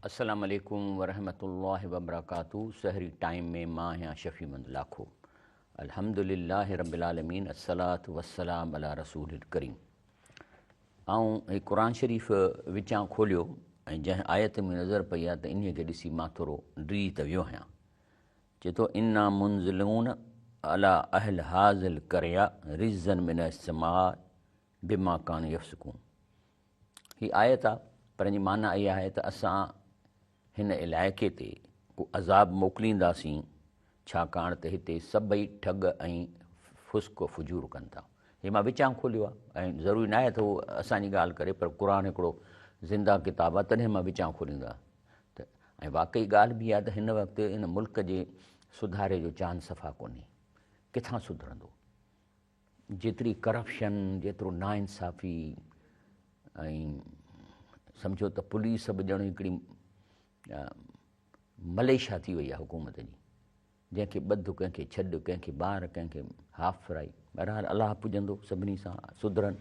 السلام عليڪم ورحمة الله وبرڪاته سحري ٽائيم ۾ مان آهيان شفيع محمد لاکو الحمدلله رب العالمين الصلوة والسلام علي رسول الڪريم آئون هي قرآن شريف وچان کوليو ۽ جنهن آيت ۾ نظر پئي آ ته انهي کي ڏسي مان ٿورو ڊڄي ته ويو آهيان چئي ٿو انا منزلون علي اهل هذه القريه رجزا من السماء بما ڪانوا يفسقون هي آيت آ پر ان جي معنيٰ اها آهي ته اسان هن علائقي تي ڪو عذاب موڪلينداسين ڇاڪاڻ ته هتي سڀئي ٺڳ ۽ فسق و فجور ڪن ٿا. هي مان وچان کوليو آ ۽ ضروري ناهي ته هو اسان جي ڳالهه ڪري پر قرآن هڪڙو زنده ڪتاب آ تڏهن مان وچان کوليندو آهيان ته ۽ واقعي ڳالهه به اها ته هن وقت هن ملڪ جي سڌاري جو چانس صفا ڪونهي ڪٿان سڌرندو. جيتري ڪرپشن، جيترو ناانصافي ۽ سمجهو ته پوليس به ڄڻ هڪڙي مليشيا ٿي وئي آهي حڪومت جي، جنهن کي ٻڌ ڪنهن کي ڇڏ، ڪنهن کي ٻار ڪنهن کي هاف فرائي. بهرحال الله پڄندو سڀني سان سڌرن.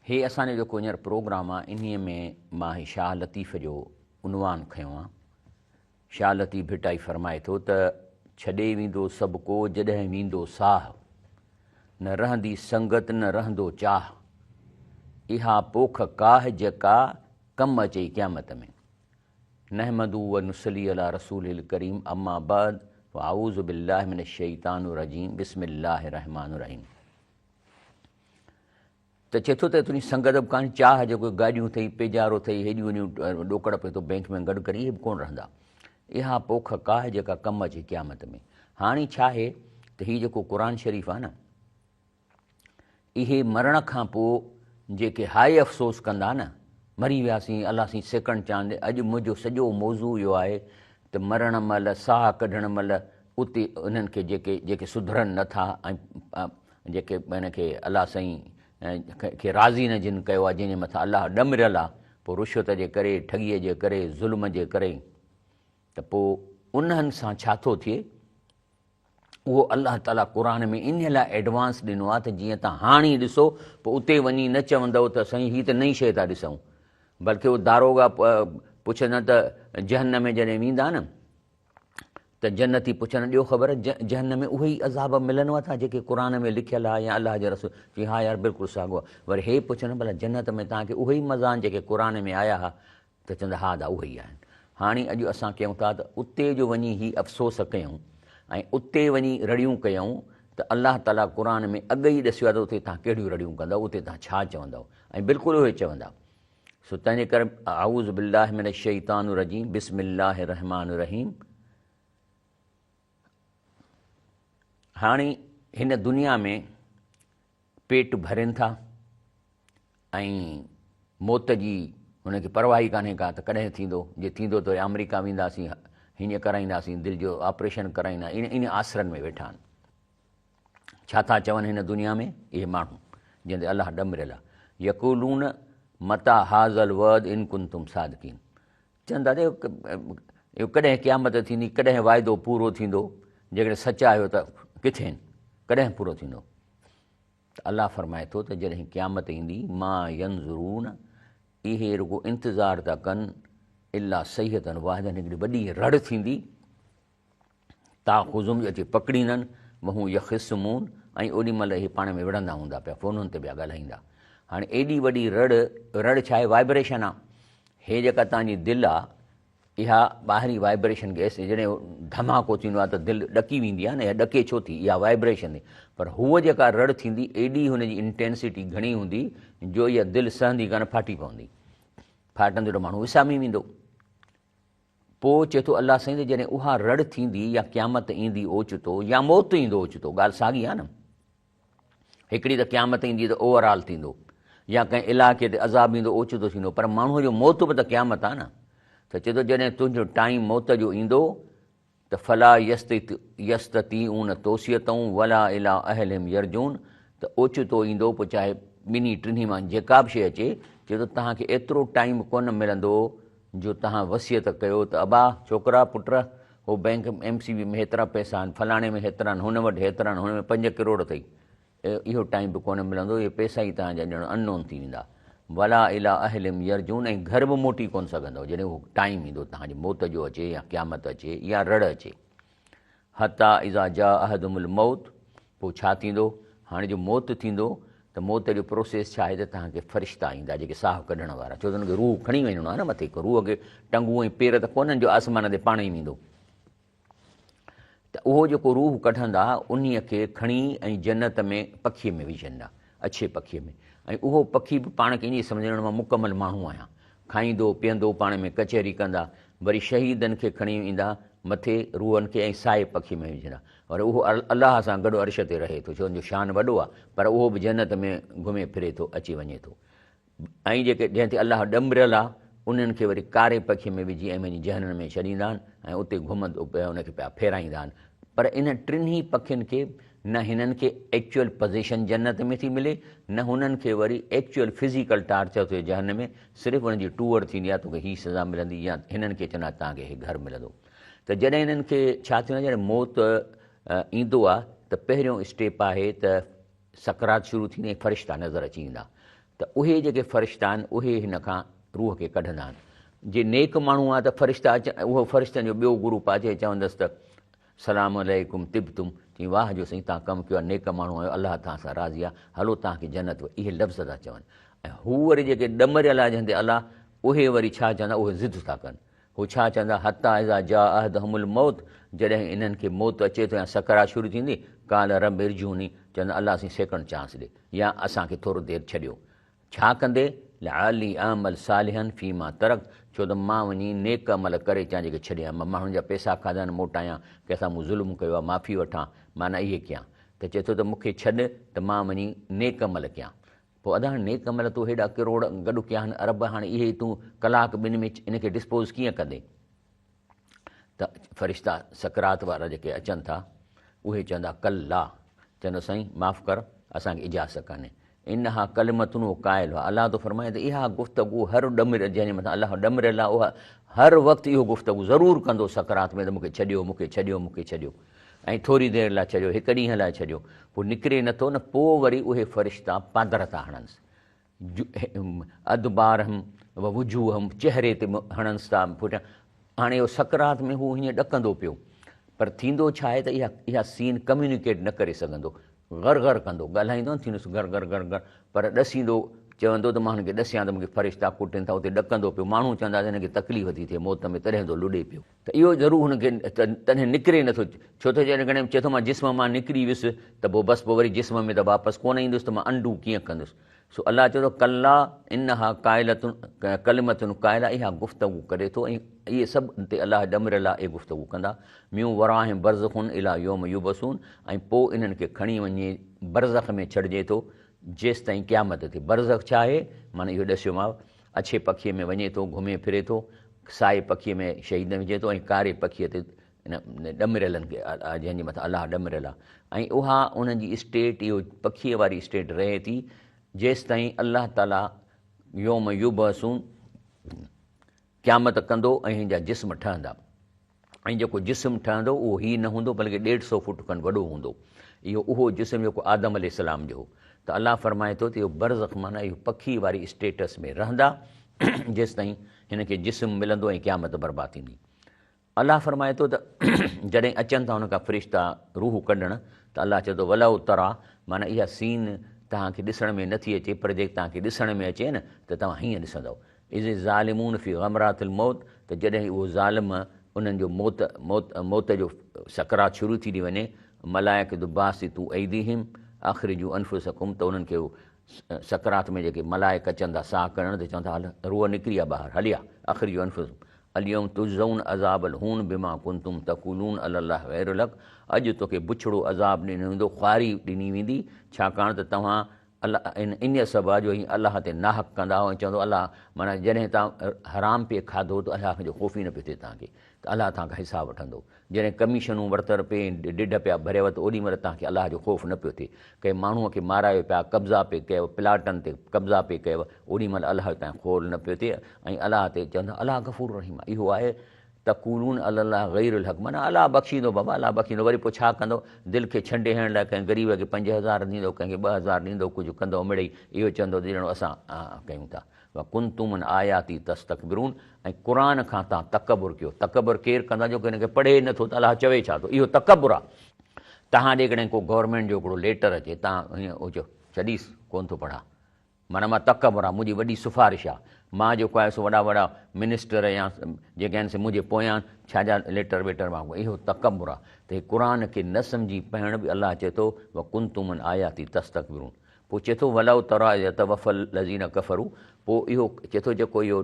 هي اسان جو جيڪو هينئر پروگرام آهي انهي ۾ مان هي شاهه لطيف جو عنوان کنيو آهي. شاهه لطيف ڀٽائي فرمائي ٿو ته، ڇڏي ويندو سڀ ڪو جڏهن ويندو ساهه، نه رهندي سنگت نه رهندو چاهه، اها پوک ڪاهه جيڪا ڪم اچئي قيامت ۾. نحمده و نصلي علي رسوله الڪريم اما بعد فاعوذ بالله من الشيطان الرجيم بسم الله الرحمٰن الرحيم. ته چئي ٿو ته تنهنجي سنگت به ڪانه، چاهه جيڪو گاڏيون اٿئي، پيجارو اٿئي، هيڏيون وڏيون ڏوڪڙ پيو ٿو بئنڪ ۾ گڏ ڪرين، اهي به ڪونه رهندا. اها پوک ڪاهه جيڪا ڪم اچي قيامت ۾. هاڻي ڇا آهي ته هي جيڪو قرآن شريف آهي نه، اهي مرڻ کان پوء جيڪي هاء افسوس ڪندا نه، مري وياسين، الله سائين سيڪنڊ چانس ڏي، اڄ منهنجو سڄو موضوع اهو آهي ته مرڻ مهل، ساهه ڪڍڻ مهل اتي انهن کي جيڪي جيڪي سڌرن نه ٿا ۽ جيڪي ان کي الله سائين کي راضي نه جن ڪيو آهي، جنهن جي مٿان الله ڏمريل آهي، پوء رشوت جي ڪري، ٺڳيء جي ڪري، ظلم جي ڪري ته پوء انهن سان ڇا ٿو ٿئي؟ اهو الله تعاليٰ قرآن ۾ انهيء لاء ايڊوانس ڏنو آهي ته جيئن توهان هاڻ ئي ڏسو، پوء اتي وڃي نه چوندؤ ته سائين هي ته نئين شيء ٿا ڏسون. بلڪه اهو داروغا پڇندا ته جهنم ۾ جڏهن ويندا نه، ته جنتي پڇن ڏيو خبر جهنم ۾ اهي ئي عذاب ملنو ٿا جيڪي قرآن ۾ لکيل آهي يا الله جي رسول چي ها يار بلڪل ساڳو آهي وري هي پڇن ڀلا جنت ۾ توهان کي اهي ئي مزا آهن جيڪي قرآن ۾ آيا ها ته چوندا ها ادا اهي ئي آهن هاڻي اڄ اسان ڪيون ٿا ته اتي جو وڃي هي افسوس ڪيون ۽ اتي وڃي رڙيون ڪيون ته الله تعاليٰ قرآن ۾ اڳ ئي ڏسيو آهي ته اتي توهان ڪهڙيون رڙيون ڪندؤ اتي توهان ڇا چوندؤ ۽ بلڪل اهي چوندا سو تنهنجي ڪري اعوذ بالله من الشيطان الرجيم بسم الله الرحمٰن الرحيم هاڻي هن دنيا ۾ پيٽ ڀرين ٿا ۽ موت جي هن کي پرواهه ئي ڪانهي ڪا ته ڪڏهن ٿيندو جي ٿيندو ته آمريڪا وينداسين هيئن ڪرائينداسين دل جو آپريشن ڪرائيندا ان آسرن ۾ ويٺا آهن ڇا ٿا چون هن دنيا ۾ اهي ماڻهو جن تي الله ڏمريل آهي، يقولون متيٰ هذا الوعد ان ڪنتم صادقين چون ٿا ته اهو ڪڏهن قيامت ٿيندي، ڪڏهن وعدو پورو ٿيندو، جيڪڏهن سچا آهيو ته ڪٿي آهن، ڪڏهن پورو ٿيندو؟ ته الله فرمائي ٿو ته جڏهن قيامت ايندي ما ينظرون اهي رڳو انتظار ٿا ڪن الا صيحة واحدة هڪڙي وڏي رڙ ٿيندي تاخذهم جو اچي پڪڙيندن، وهم يخصمون ۽ اوڏي مهل اهي پاڻ ۾ وڙهندا هوندا پيا، فونن تي پيا ڳالهائيندا. هاڻي ايڏي وڏي رڙ، رڙ ڇا آهي؟ وائبريشن آ. هي جيڪا توهان جي دل آ، اها ٻاهرين وائبريشن گئس، جڏهن ڌماڪو ٿيندو آ ته دل ڏڪي ويندي آ نه، اها ڏڪي ڇو ٿي؟ اها وائبريشن ٿي. پر هوء جيڪا رڙ ٿيندي، ايڏي هن جي انٽينسٽي گهڻي هوندي، جو اها دل سهندي ڪانه، ڦاٽي پوندي. ڦاٽندي ته ماڻهو وسامي ويندو. پوء چئي ٿو الله سائين ته جڏهن اها رڙ ٿيندي يا قيامت ايندي اوچتو يا موت ايندو اوچتو ڳالهه ساڳي آهي نه هڪڙي ته قيامت ايندي ته اوور آل ٿيندو يا ڪنهن علائقي تي عذاب ايندو اوچتو ٿيندو پر ماڻهوء جو موت به ته قيامت آهي نه ته چئي ٿو جڏهن تنهنجو ٽائيم موت جو ايندو ته فلا يستطيعون توصية ولا الي اهلهم يرجعون ته اوچتو ايندو پوء چاهي ٻنهي ٽنهي مان جيڪا به شيء اچي چئي ٿو توهان کي ايترو ٽائيم ڪونه ملندو جو توهان وصيت ڪيو ته ابا ڇوڪرا پٽ هو بئنڪ ايم سي بي ۾ هيترا پئسا آهن فلاڻي ۾ هيترا آهن هن وٽ هيترا آهن هن ۾ پنج ڪروڙ اٿئي اهو ٽائيم به ڪونه ملندو اهي پئسا ئي توهان جا ڄڻ ان نون ٿي ويندا. ولا الي اهلهم يرجعون ۽ گهر به موٽي ڪونه سگهندؤ جڏهن اهو ٽائيم ايندو توهان جي موت جو اچي يا قيامت اچي يا رڙ اچي. حتي اذا جاء احدهم الموت پوء ڇا ٿيندو؟ هاڻي جو موت ٿيندو ته موت جو پروسيس ڇا آهي ته توهان کي فرشتا ايندا جيڪي ساهه ڪڍڻ وارا ڇو ته ان کي روح کڻي وڃڻو آهي نه مٿي روح کي ٽنگون ۽ پير ته ڪونهن جو آسمان تي پاڻ ئي ويندو ته اهو جيڪو روح ڪڍندا انهيء کي کڻي ۽ جنت ۾ پکيء ۾ وجهندا، اڇي پکيء ۾، ۽ اهو پکي به پاڻ کي ائين سمجهندو مان مڪمل ماڻهو آهيان. کائيندو، پيئندو، پاڻ ۾ ڪچهري ڪندا، وري شهيدن کي کڻي ايندا مٿي روحن کي ۽ سائي پکيء ۾ وجهندا. وري اهو الله سان گڏ عرش تي رهي ٿو، ڇو ان جو شان وڏو آهي، پر اهو به جنت ۾ گهمي ڦري ٿو، اچي وڃي ٿو. ۽ جيڪي جنهن تي الله ڏمريل آ، انهن کي وري ڪاري پکي ۾ وجهي ۽ وڃي جهنم ۾ ڇڏيندا آهن ۽ اتي گهمندو ان کي پيا ڦيرائيندا آهن. پر انهن ٽنهي پکين کي نه هنن کي ايڪچوئل پزيشن جنت ۾ ٿي ملي نه هنن کي وري ايڪچوئل فزيڪل ٽارچر ٿئي جهنم ۾، صرف انهن جي ٽوئر ٿيندي آ توکي هي سزا ملندي يا هنن کي چوندا توهان کي هي گهر ملندو. ته جڏهن هنن کي ڇا ٿيندو آ جڏهن موت ايندو آ ته پهريون اسٽيپ آهي ته سڪرات شروع ٿيندي ۽ فرشتا نظر اچي ايندا ته اهي جيڪي فرشتا آهن اهي هن کان روح کي ڪڍندا آهن. جي نيڪ ماڻهو آهي ته فرشتا اچن اهو فرشتن جو ٻيو گروپ آهي جي چوندس ته سلام عليڪم طبتم چئي واهه جو سائين توهان ڪم ڪيو آهي نيڪ ماڻهو آهيو الله توهان سان راضي آهي هلو توهان کي جنت اهي لفظ ٿا چون ۽ هو وري جيڪي ڏمريل آهي جنهن تي الله اهي وري ڇا چوندا اهي ضد ٿا ڪن هو ڇا چوندا، حتيٰ اذا جاء احدهم الموت، جڏهن انهن کي موت اچي ٿو يا سڪرات شروع ٿيندي، قال رب ارجعوني، چوندا الله سائين سيڪنڊ چانس ڏي يا اسان کي ٿورو دير ڇڏيو. ڇا ڪندي، لعلي اعمل صالحا فيما ترڪت، ڇو ته مان وڃي نيڪ عمل ڪري اچان جيڪي ڇڏيا، مان ماڻهن جا پئسا کاڌا آهن موٽايان، ڪنهن سان مون ظلم ڪيو آهي معافي وٺان، معنيٰ اهي ڪيان. ته چئي ٿو ته مون کي ڇڏ ته مان وڃي نيڪ عمل ڪيان. پوء ادا هاڻي نيڪ عمل تو هيڏا ڪروڙ گڏ ڪيا آهن ارب هاڻي اهي تون ڪلاڪ ٻن ۾ ان کي ڊسپوز ڪيئن ڪندين؟ ته فرشتا سڪرات وارا جيڪي اچن ٿا اهي چوندا ڪلا چوندو سائين معاف ڪر اسان کي اجازت ڪانهي انها ڪلمتن و قائلها الله ٿو فرمائي ته اها گفتگو هر ڏمر جنهن جي مٿان الله ڏمريل آهي اها هر وقت اهو گفتگو ضرور ڪندو سڪرات ۾ ته مون کي ڇڏيو مون کي ڇڏيو مون کي ڇڏيو ۽ ٿوري دير لاء ڇڏيو، هڪ ڏينهن لاء ڇڏيو، پوء نڪري نٿو نه، پوء وري اهي فرشتا پادر ٿا هڻنس، ادبارهم و وجوههم، چهري تي هڻنس ٿا پٺيان، هاڻي اهو سڪرات ۾ هو هيئن ڏڪندو پيو، پر ٿيندو ڇا آهي ته اها اها سين ڪميونيڪيٽ نه ڪري سگهندو، غر غر ڪندو، ڳالهائيندو نه ٿيندس غر غر غر غر، پر ڏسيندو، چوندو ته مان هن کي ڏسيان ته مون کي فرشتا ڪٽين ٿا، اتي ڏڪندو پيو، ماڻهو چوندا ته هن کي تڪليف ٿي ٿئي موت ۾ تڏهن ٿو لڏي پيو. ته اهو ضرور هن کي تڏهن نڪري نٿو، ڇو ته جيڪڏهن چئي ٿو مان جسم مان نڪري ويس ته پوء بس پوء وري جسم ۾ ته واپس ڪونه ايندس ته مان انڊو ڪيئن ڪندس؟ سو الله چئي ٿو ڪلا انها قائلة ڪلمة قائلة اها گفتگو ڪري ٿو ۽ اهي سڀ تي الله ڏمريل آهي اهي گفتگو ڪندا من ورائهم برزخ الي يوم يبعثون ۽ پوء انهن کي کڻي وڃي برزخ ۾ ڇڏجي ٿو جيستائين قيامت ٿئي برزخ ڇا آهي؟ معنيٰ اهو ڏسيومانو اڇي پکيء ۾ وڃي ٿو، گهمي ڦري ٿو، سائي پکيء ۾ شهيد وجهي ٿو ۽ ڪاري پکيء تي ڏمريلن کي جنهن جي مٿان الله ڏمريل آهي ۽ اها انهن جي اسٽيٽ اهو پکيء واري اسٽيٽ رهي ٿي جيستائين الله تعاليٰ يوم يبعثون قيامت ڪندو ۽ هن جا جسم ٺهندا. ۽ جيڪو جسم ٺهندو اهو هي نه هوندو بلڪه ڏيڍ سئو فوٽ کن وڏو هوندو. اهو اهو جسم جيڪو آدم عليه السلام جو هو. ته الله فرمائي ٿو ته اهو برزخ معنيٰ اهو پکي واري اسٽيٽس ۾ رهندا جيستائين هن کي جسم ملندو ۽ قيامت برپا ٿيندي. الله فرمائي ٿو ته جڏهن اچن ٿا ان کان فرشتا روح ڪڍڻ ته الله چئي ٿو ولو ترا معنيٰ اها سين توهان کي ڏسڻ ۾ نٿي اچي پر جي توهان کي ڏسڻ ۾ اچي نه ته توهان هيئن ڏسندؤ اذ الظالمون في غمرات الموت ته جڏهن اهو ظالم انهن جو موت موت موت جو سڪرات شروع ٿي ٿي وڃي ملائڪة باسطو ايديهم اخرجوا انفسڪم ته انهن کي سڪرات ۾ جيڪي ملائڪ اچن ٿا ساهه ڪڍڻ ته چون ٿا هل روح نڪري آ ٻاهر هلي آ اخرجوا انفسڪم اليوم تجزون عذاب الهون بما ڪنتم تقولون علي الله غير الحق اڄ توکي بڇڙو عذاب ڏنو ويندو خواري ڏني ويندي ڇاڪاڻ ته توهان الله ان انهيء سبب جو اوهين الله تي ناحق ڪندا هئو ۽ چوندو الله معنيٰ جڏهن توهان حرام پئي کاڌو ته الله جو خوف ئي نه پيو ٿئي توهان کي ته الله توهان کان حساب وٺندو جڏهن ڪميشنون ورتل پئي ۽ ڊڍ پيا ڀريو ته اوڏي مهل توهان کي الله جو خوف نه پيو ٿئي ڪنهن ماڻهوء کي مارايو پيا قبضا پئي ڪيو پلاٽن تي قبضا پئي ڪيو اوڏي مهل الله جو توهان کي خول نه پيو ٿئي ۽ الله تي چوندا الله غفور رحيم آهي اهو آهي تقولون علي الله غير الحق معنيٰ الله بخشيندو بابا الله بخشيندو وري پوء ڇا ڪندو دل کي ڇنڊي هڻڻ لاء ڪنهن غريب کي 5000 ڏيندو ڪنهن کي 2000 ڏيندو ڪجهه ڪندو مڙئي اهو چوندو ته ڄڻو اسان ڪيون ٿا وڪنتم عن آياتي تستڪبرون ۽ قرآن کان تان تڪبر ڪيو تڪبر ڪير ڪندا جو ڪنهن کي پڙهي نٿو ته الله چوي ڇا ٿو اهو تڪبر آ تهان ڏي ڪڏهن ڪو گورنمينٽ جو هڪڙو ليٽر اچي تان هيئن چئو ڇڏيس ڪون ٿو پڙهان معنيٰ مان تڪبر آ، منهنجي وڏي سفارش آ، مان جيڪو آهي سو وڏا وڏا منسٽر يا جيڪي آهن سي منهنجي پويان ڇا جا ليٽر ويٽر مان اهو تڪبر آ ته هي قرآن کي نه سمجهي پڙهڻ به الله چئي ٿو وڪنتم عن آياتي تستڪبرون پوء چئي ٿو ولو تريٰ اذ يتوفي الذين ڪفروا پوء اهو چئي ٿو جيڪو اهو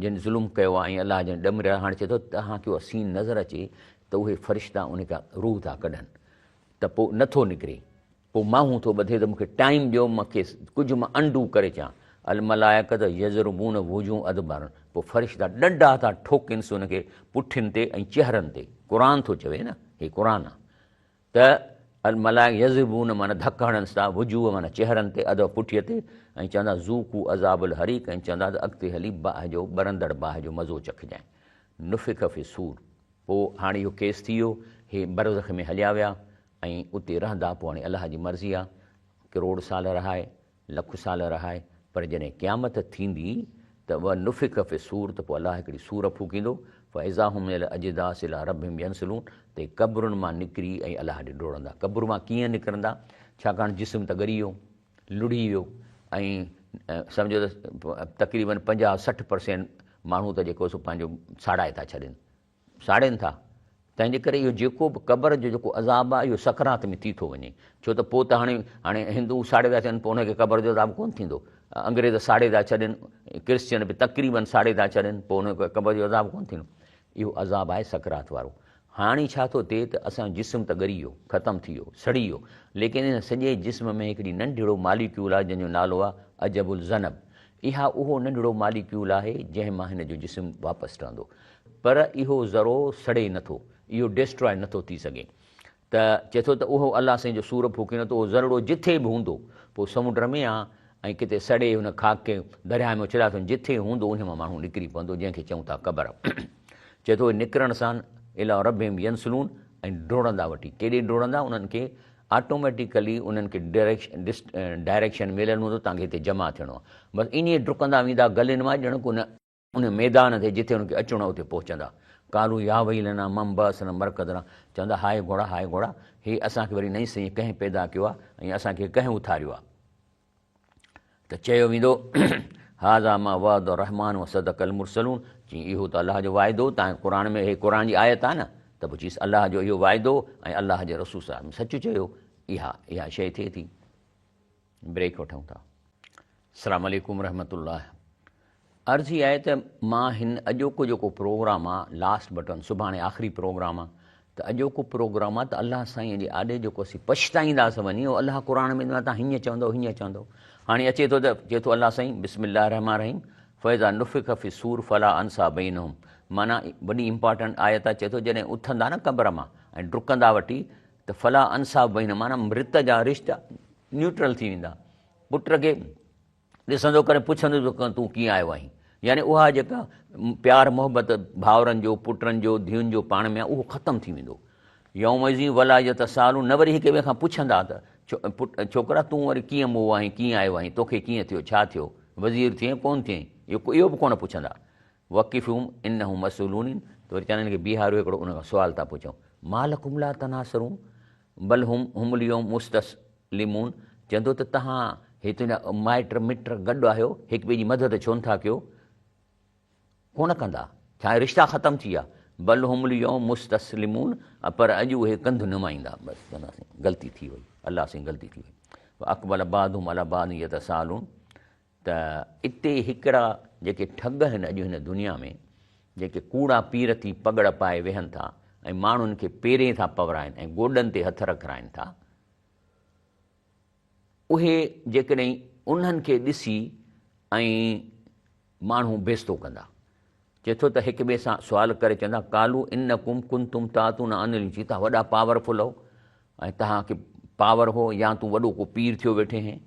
جن ظلم ڪيو آ ۽ الله جن ڏمريا هاڻي چئي ٿو توهان کي اها سين نظر اچي ته اهي فرشتا ان کان روح ٿا ڪڍن ته پوء نٿو نڪري پوء ماهون ٿو ٻڌي ته مون کي ٽائيم ڏيو مان کيس ڪجهه مان انڊو ڪري اچان. الملائڪة يضربون وجوههم ادبارهم پوء فرشتا ڏنڊا ٿا ٺوڪينس ان کي پٺين تي ۽ چهرن تي. قرآن ٿو چوي نه هي قرآن آ ته الملائڪة يضربون معنيٰ ڌڪ هڻنس ٿا وجوه معنيٰ چهرن تي ادب پٺيء تي ۽ چوندا ذوقوا عذاب الحريق ۽ چوندا ته اڳتي هلي باهه جو ٻرندڙ باهه جو مزو چکجانء. نفخ في الصور پوء هاڻي اهو ڪيس ٿي ويو هي برزخ ۾ هليا ويا ۽ اتي رهندا پوء هاڻي الله جي مرضي آ ڪروڙ سال رهائي لک سال رهائي پر جڏهن قيامت ٿيندي ته و نفخ في الصور ته پوء الله هڪڙي صور ڦوڪيندو فاذا هم من الاجداث الي ربهم ينسلون ته هي قبرن مان نڪري ۽ الله ڏي ڊوڙندا قبر مان ڪيئن نڪرندا ڇاڪاڻ جسم ته ڳري ويو لڙهي ويو ۽ سمجهو ته تقريبن 50 60 پرسينٽ ماڻهو ته جيڪو سو پنهنجو ساڙائي ٿا ڇڏين ساڙين ٿا، تنهن جي ڪري اهو جيڪو به قبر جو جيڪو عذاب آهي اهو سڪرات ۾ ٿي ٿو وڃي، ڇو ته پوء ته هاڻي هاڻي هندو ساڙي ٿا ڇڏن پوء ان کي قبر جو عذاب ڪونه ٿيندو، انگريز ساڙي ٿا ڇڏن، ڪرسچن به تقريبن ساڙي ٿا ڇڏن پوء ان کي قبر جو عذاب ڪونه ٿيندو، اهو عذاب آهي سڪرات وارو. هاڻي ڇا ٿو ٿئي ته اسان جو جسم ته ڳري ويو، ختم ٿي ويو، سڙي ويو، ليڪن ان سڄي جسم ۾ هڪڙي ننڍڙو ماليڪيول آهي جنهن جو نالو آهي عجب الذنب، اها اهو ننڍڙو ماليڪيول آهي جنهن مان هن جو جسم واپس ٺهندو. پر اهو ذرو سڙي نه ٿو، اهو ڊيسٽراء نه ٿو ٿي سگهي. ته چئي ٿو ته اهو الله سائين جو سور ڦوڪيندو ته اهو ذرڙو جٿي به هوندو، پوء سمنڊ ۾ آ ۽ ڪٿي سڙي هن خاڪ کي درياهه ۾ اڇليا اٿن، جٿي هوندو انهي مان ماڻهو نڪري پوندو، جنهن کي چئون ٿا قبر. چئي ٿو اهي نڪرڻ سان الي ربهم ينسلون ۽ ڊوڙندا وٺي ڪيڏي ڊوڙندا انهن کي آٽوميٽيڪلي انهن کي ڊائريڪشن مليل هوندو توهان کي هتي جمع ٿيڻو آهي بس ائين ڊڪندا ويندا گلين مان ڄڻ ڪو ان ميدان تي جتي انهن کي اچڻو آهي اتي پهچندا. قالوا يا ويلنا من بعثنا مرقدنا چوندا هاء گهوڙا هاء گهوڙا هي اسان کي وري نئين سئين ڪنهن پيدا ڪيو آهي ۽ اسان کي ڪنهن اٿاريو آهي ته چيو ويندو هذا ما وعد الرحمن وصدق المرسلون چي اهو ته الله جو واعدو تان قرآن ۾ هي قرآن جي آيت آهي نه ته پوء چيس الله جو اهو واعدو ۽ الله جي رسول صلي الله عليه وسلم سچ چيو اها اها شيء ٿئي ٿي بريڪ وٺون ٿا. السلام عليڪم ورحمة الله عرض هي آهي ته مان هن اڄوڪو جيڪو پروگرام آ لاسٽ بٽن سڀاڻي آخري پروگرام آ ته اڄوڪو پروگرام آ ته الله سائين جي آڏي جيڪو اسين پڇتائينداس وڃي او الله قرآن ۾ تان هيئن چوندو هيئن چوندو هاڻي اچي ٿو ته چئي ٿو الله سائين بسم الله الرحمن الرحيم فاذا نفخ في الصور فلا انصاب بينهم معنيٰ وڏي امپارٽنٽ آيت آ چئي ٿو جڏهن اٿندا نه قبر مان ۽ ڊڪندا وٺي ته فلا انصاب بينهم معنيٰ مرت جا رشتا نيوٽرل ٿي ويندا. پٽ کي ڏسندو ڪري پڇندو ته تون ڪيئن آيو آهين؟ يعني اها جيڪا پيار محبت ڀائرن جو، پٽن جو، ڌيئن جو پاڻ ۾ آهي اهو ختم ٿي ويندو. يومئذ ولا يتساءلون نه وري هڪ ٻئي کان پڇندا ته ڇوڪرا تون وري ڪيئن مئو آهين، ڪيئن آيو آهين، توکي ڪيئن ٿيو، ڇا ٿيو، وزير ٿئين ڪونه ٿئين، اهو به ڪونه پڇندا. وقفهم انهم مسئولون ته وري چون هن کي بيهاريو هڪڙو ان کان سوال ٿا پڇون ما لڪم لا تناصرون بل هم هم اليوم مستسلمون چوندو ته تهان هي تنهنجا مائٽ مٽ گڏ آهيو هڪ ٻئي جي مدد ڇو نٿا ڪيو ڪونه ڪندا ڇا رشتا ختم ٿي ويا بل هم اليوم مستسلمون پر اڄ اهي ڪنڌ نمائيندا بس چونداسين غلطي ٿي وئي الله سائين غلطي ٿي وئي اقبل بعضهم علي بعض يتساءلون ته اتي هڪڙا جيڪي ٺڳ آهن اڄ هن دنيا ۾ جيڪي ڪوڙا پير ٿي پڳڙ پائي ويهن ٿا ۽ ماڻهن کي پيرين ٿا پورائن ۽ گوڏن تي هٿ رکرائن ٿا اهي جيڪڏهن انهن کي ڏسي ۽ ماڻهو بيستو ڪندا چئي ٿو ته هڪ ٻئي سان سوال ڪري چوندا قالو انڪم ڪنتم تاتون عن اليمين توهان وڏا پاور فل هو ۽ توهان کي پاور هو يا تون وڏو ڪو پير ٿيو ويٺي هين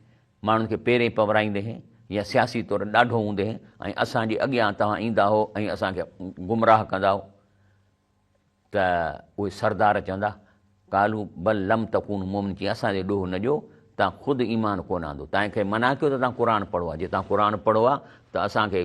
ماڻهن کي پيرين پورائيندي هين يا سياسي طور ڏاڍو هوندي هين ۽ اسان جي اڳيان توهان ايندا هو ۽ اسان کي گمراهه ڪندا هو. ته اهي سردار چوندا، قالوا بل لم تڪونوا مؤمنين چي اسان تي ڏوهه نه ڏيو، توهان خود ايمان ڪونه آندو، توهان کي منع ڪيو ته توهان قرآن پڙهو ها، جي توهان قرآن پڙهو ها ته اسان کي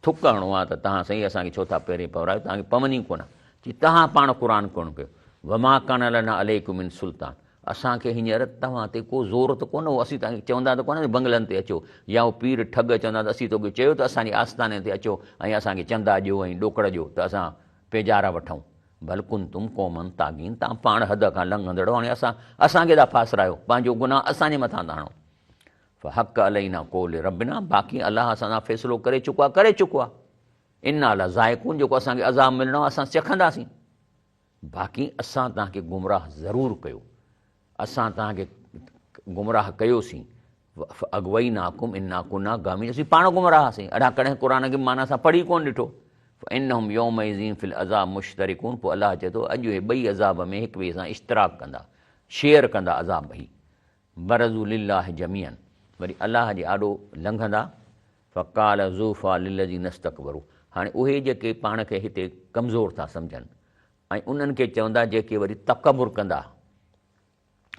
ٿڪ هڻو ها ته توهان سائين اسان کي ڇو ٿا پهرين پورايو، توهان کي پون ئي ڪونه. چي توهان پاڻ قرآن ڪونه پيو. وما ڪان لنا عليڪم من سلطان اسان کي هينئر توهان تي ڪو زور ته ڪونه هو، اسين توهان کي چوندا ته ڪونه بنگلن تي اچو يا هو پير ٺڳ چوندا ته اسين توکي چيو ته اسان جي آستاني تي اچو ۽ اسان کي چندا ڏيو ۽ ڏوڪڙ ڏيو ته اسان پيجارا وٺون. بل ڪنتم قوما طاغين توهان پاڻ حد کان لنگهندڙ هو، هاڻي اسان اسان کي ٿا ڦاسرايو، پنهنجو گناهه اسان جي مٿان ٿا هڻو. فحق علينا قول ربنا باقي الله اسان سان فيصلو ڪري چڪو آهي ڪري چڪو آهي. انا لذائقون جيڪو اسان کي عذاب ملڻو آهي اسان چکنداسين. باقي اسان توهان کي گمراهه ضرور ڪيو، اسان توهان کي گمراهه ڪيوسين، فاغويناڪم انا ڪنا غاوين اسين پاڻ گمراهه هئاسين، اهڙا ڪڏهن قرآن کي معنيٰ سان پڙهي ڪونه ڏٺو. فانهم يومئذ في العذاب مشترڪون پوء الله چئي ٿو اڄ اهي ٻئي عذاب ۾ هڪ ٻئي سان اشتراڪ ڪندا، شيئر ڪندا عذاب ٻئي. برزوا لله جميعا وري الله جي آڏو لنگهندا، فقال الضعفاء للذين استڪبروا هاڻي اهي جيڪي پاڻ کي هتي ڪمزور ٿا سمجهن ۽ انهن کي چوندا جيڪي وري تڪبر ڪندا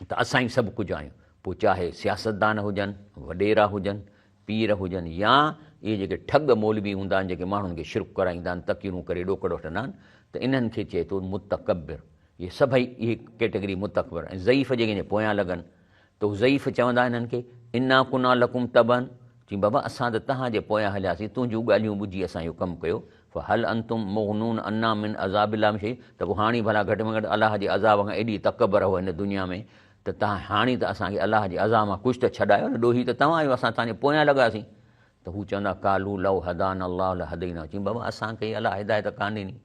ته اسان ئي سڀ ڪجهه آهيون پوء چاهي سياستدان هجن، وڏيرا هجن، پير هجن يا اهي جيڪي ٺڳ مولوي هوندا آهن جيڪي ماڻهن کي شرڪ ڪرائيندا آهن، تقريرون ڪري ڏوڪڙ وٺندا آهن ته انهن کي چئي ٿو متڪبر. اهي سڀئي اهي ڪيٽيگري متڪبر ۽ ضعيف جيڪي جي پويان لڳن ته هو ضعيف چوندا انهن کي انا ڪنا لڪم تبعا چي بابا اسان ته توهان جي پويان هلياسين تنهنجون ڳالهيون ٻڌي اسان اهو ڪم ڪيو فهل انتم مغنون عنا من عذاب الله من شيء ته پوء هاڻي ڀلا گهٽ ۾ گهٽ الله جي عذاب کان ايڏي تڪبر هو هن دنيا ۾ ته توهان هاڻي ته اسان کي الله جي عذاب مان ڪجهه ته ڇڏايو نه ڏوهي ته توهان آهيو اسان توهان جي پويان لڳاسين ته هو چوندا، قالوا لو هدانا الله لهدينا چيائين، بابا اسان کي الله هدايت ڪانه ڏني،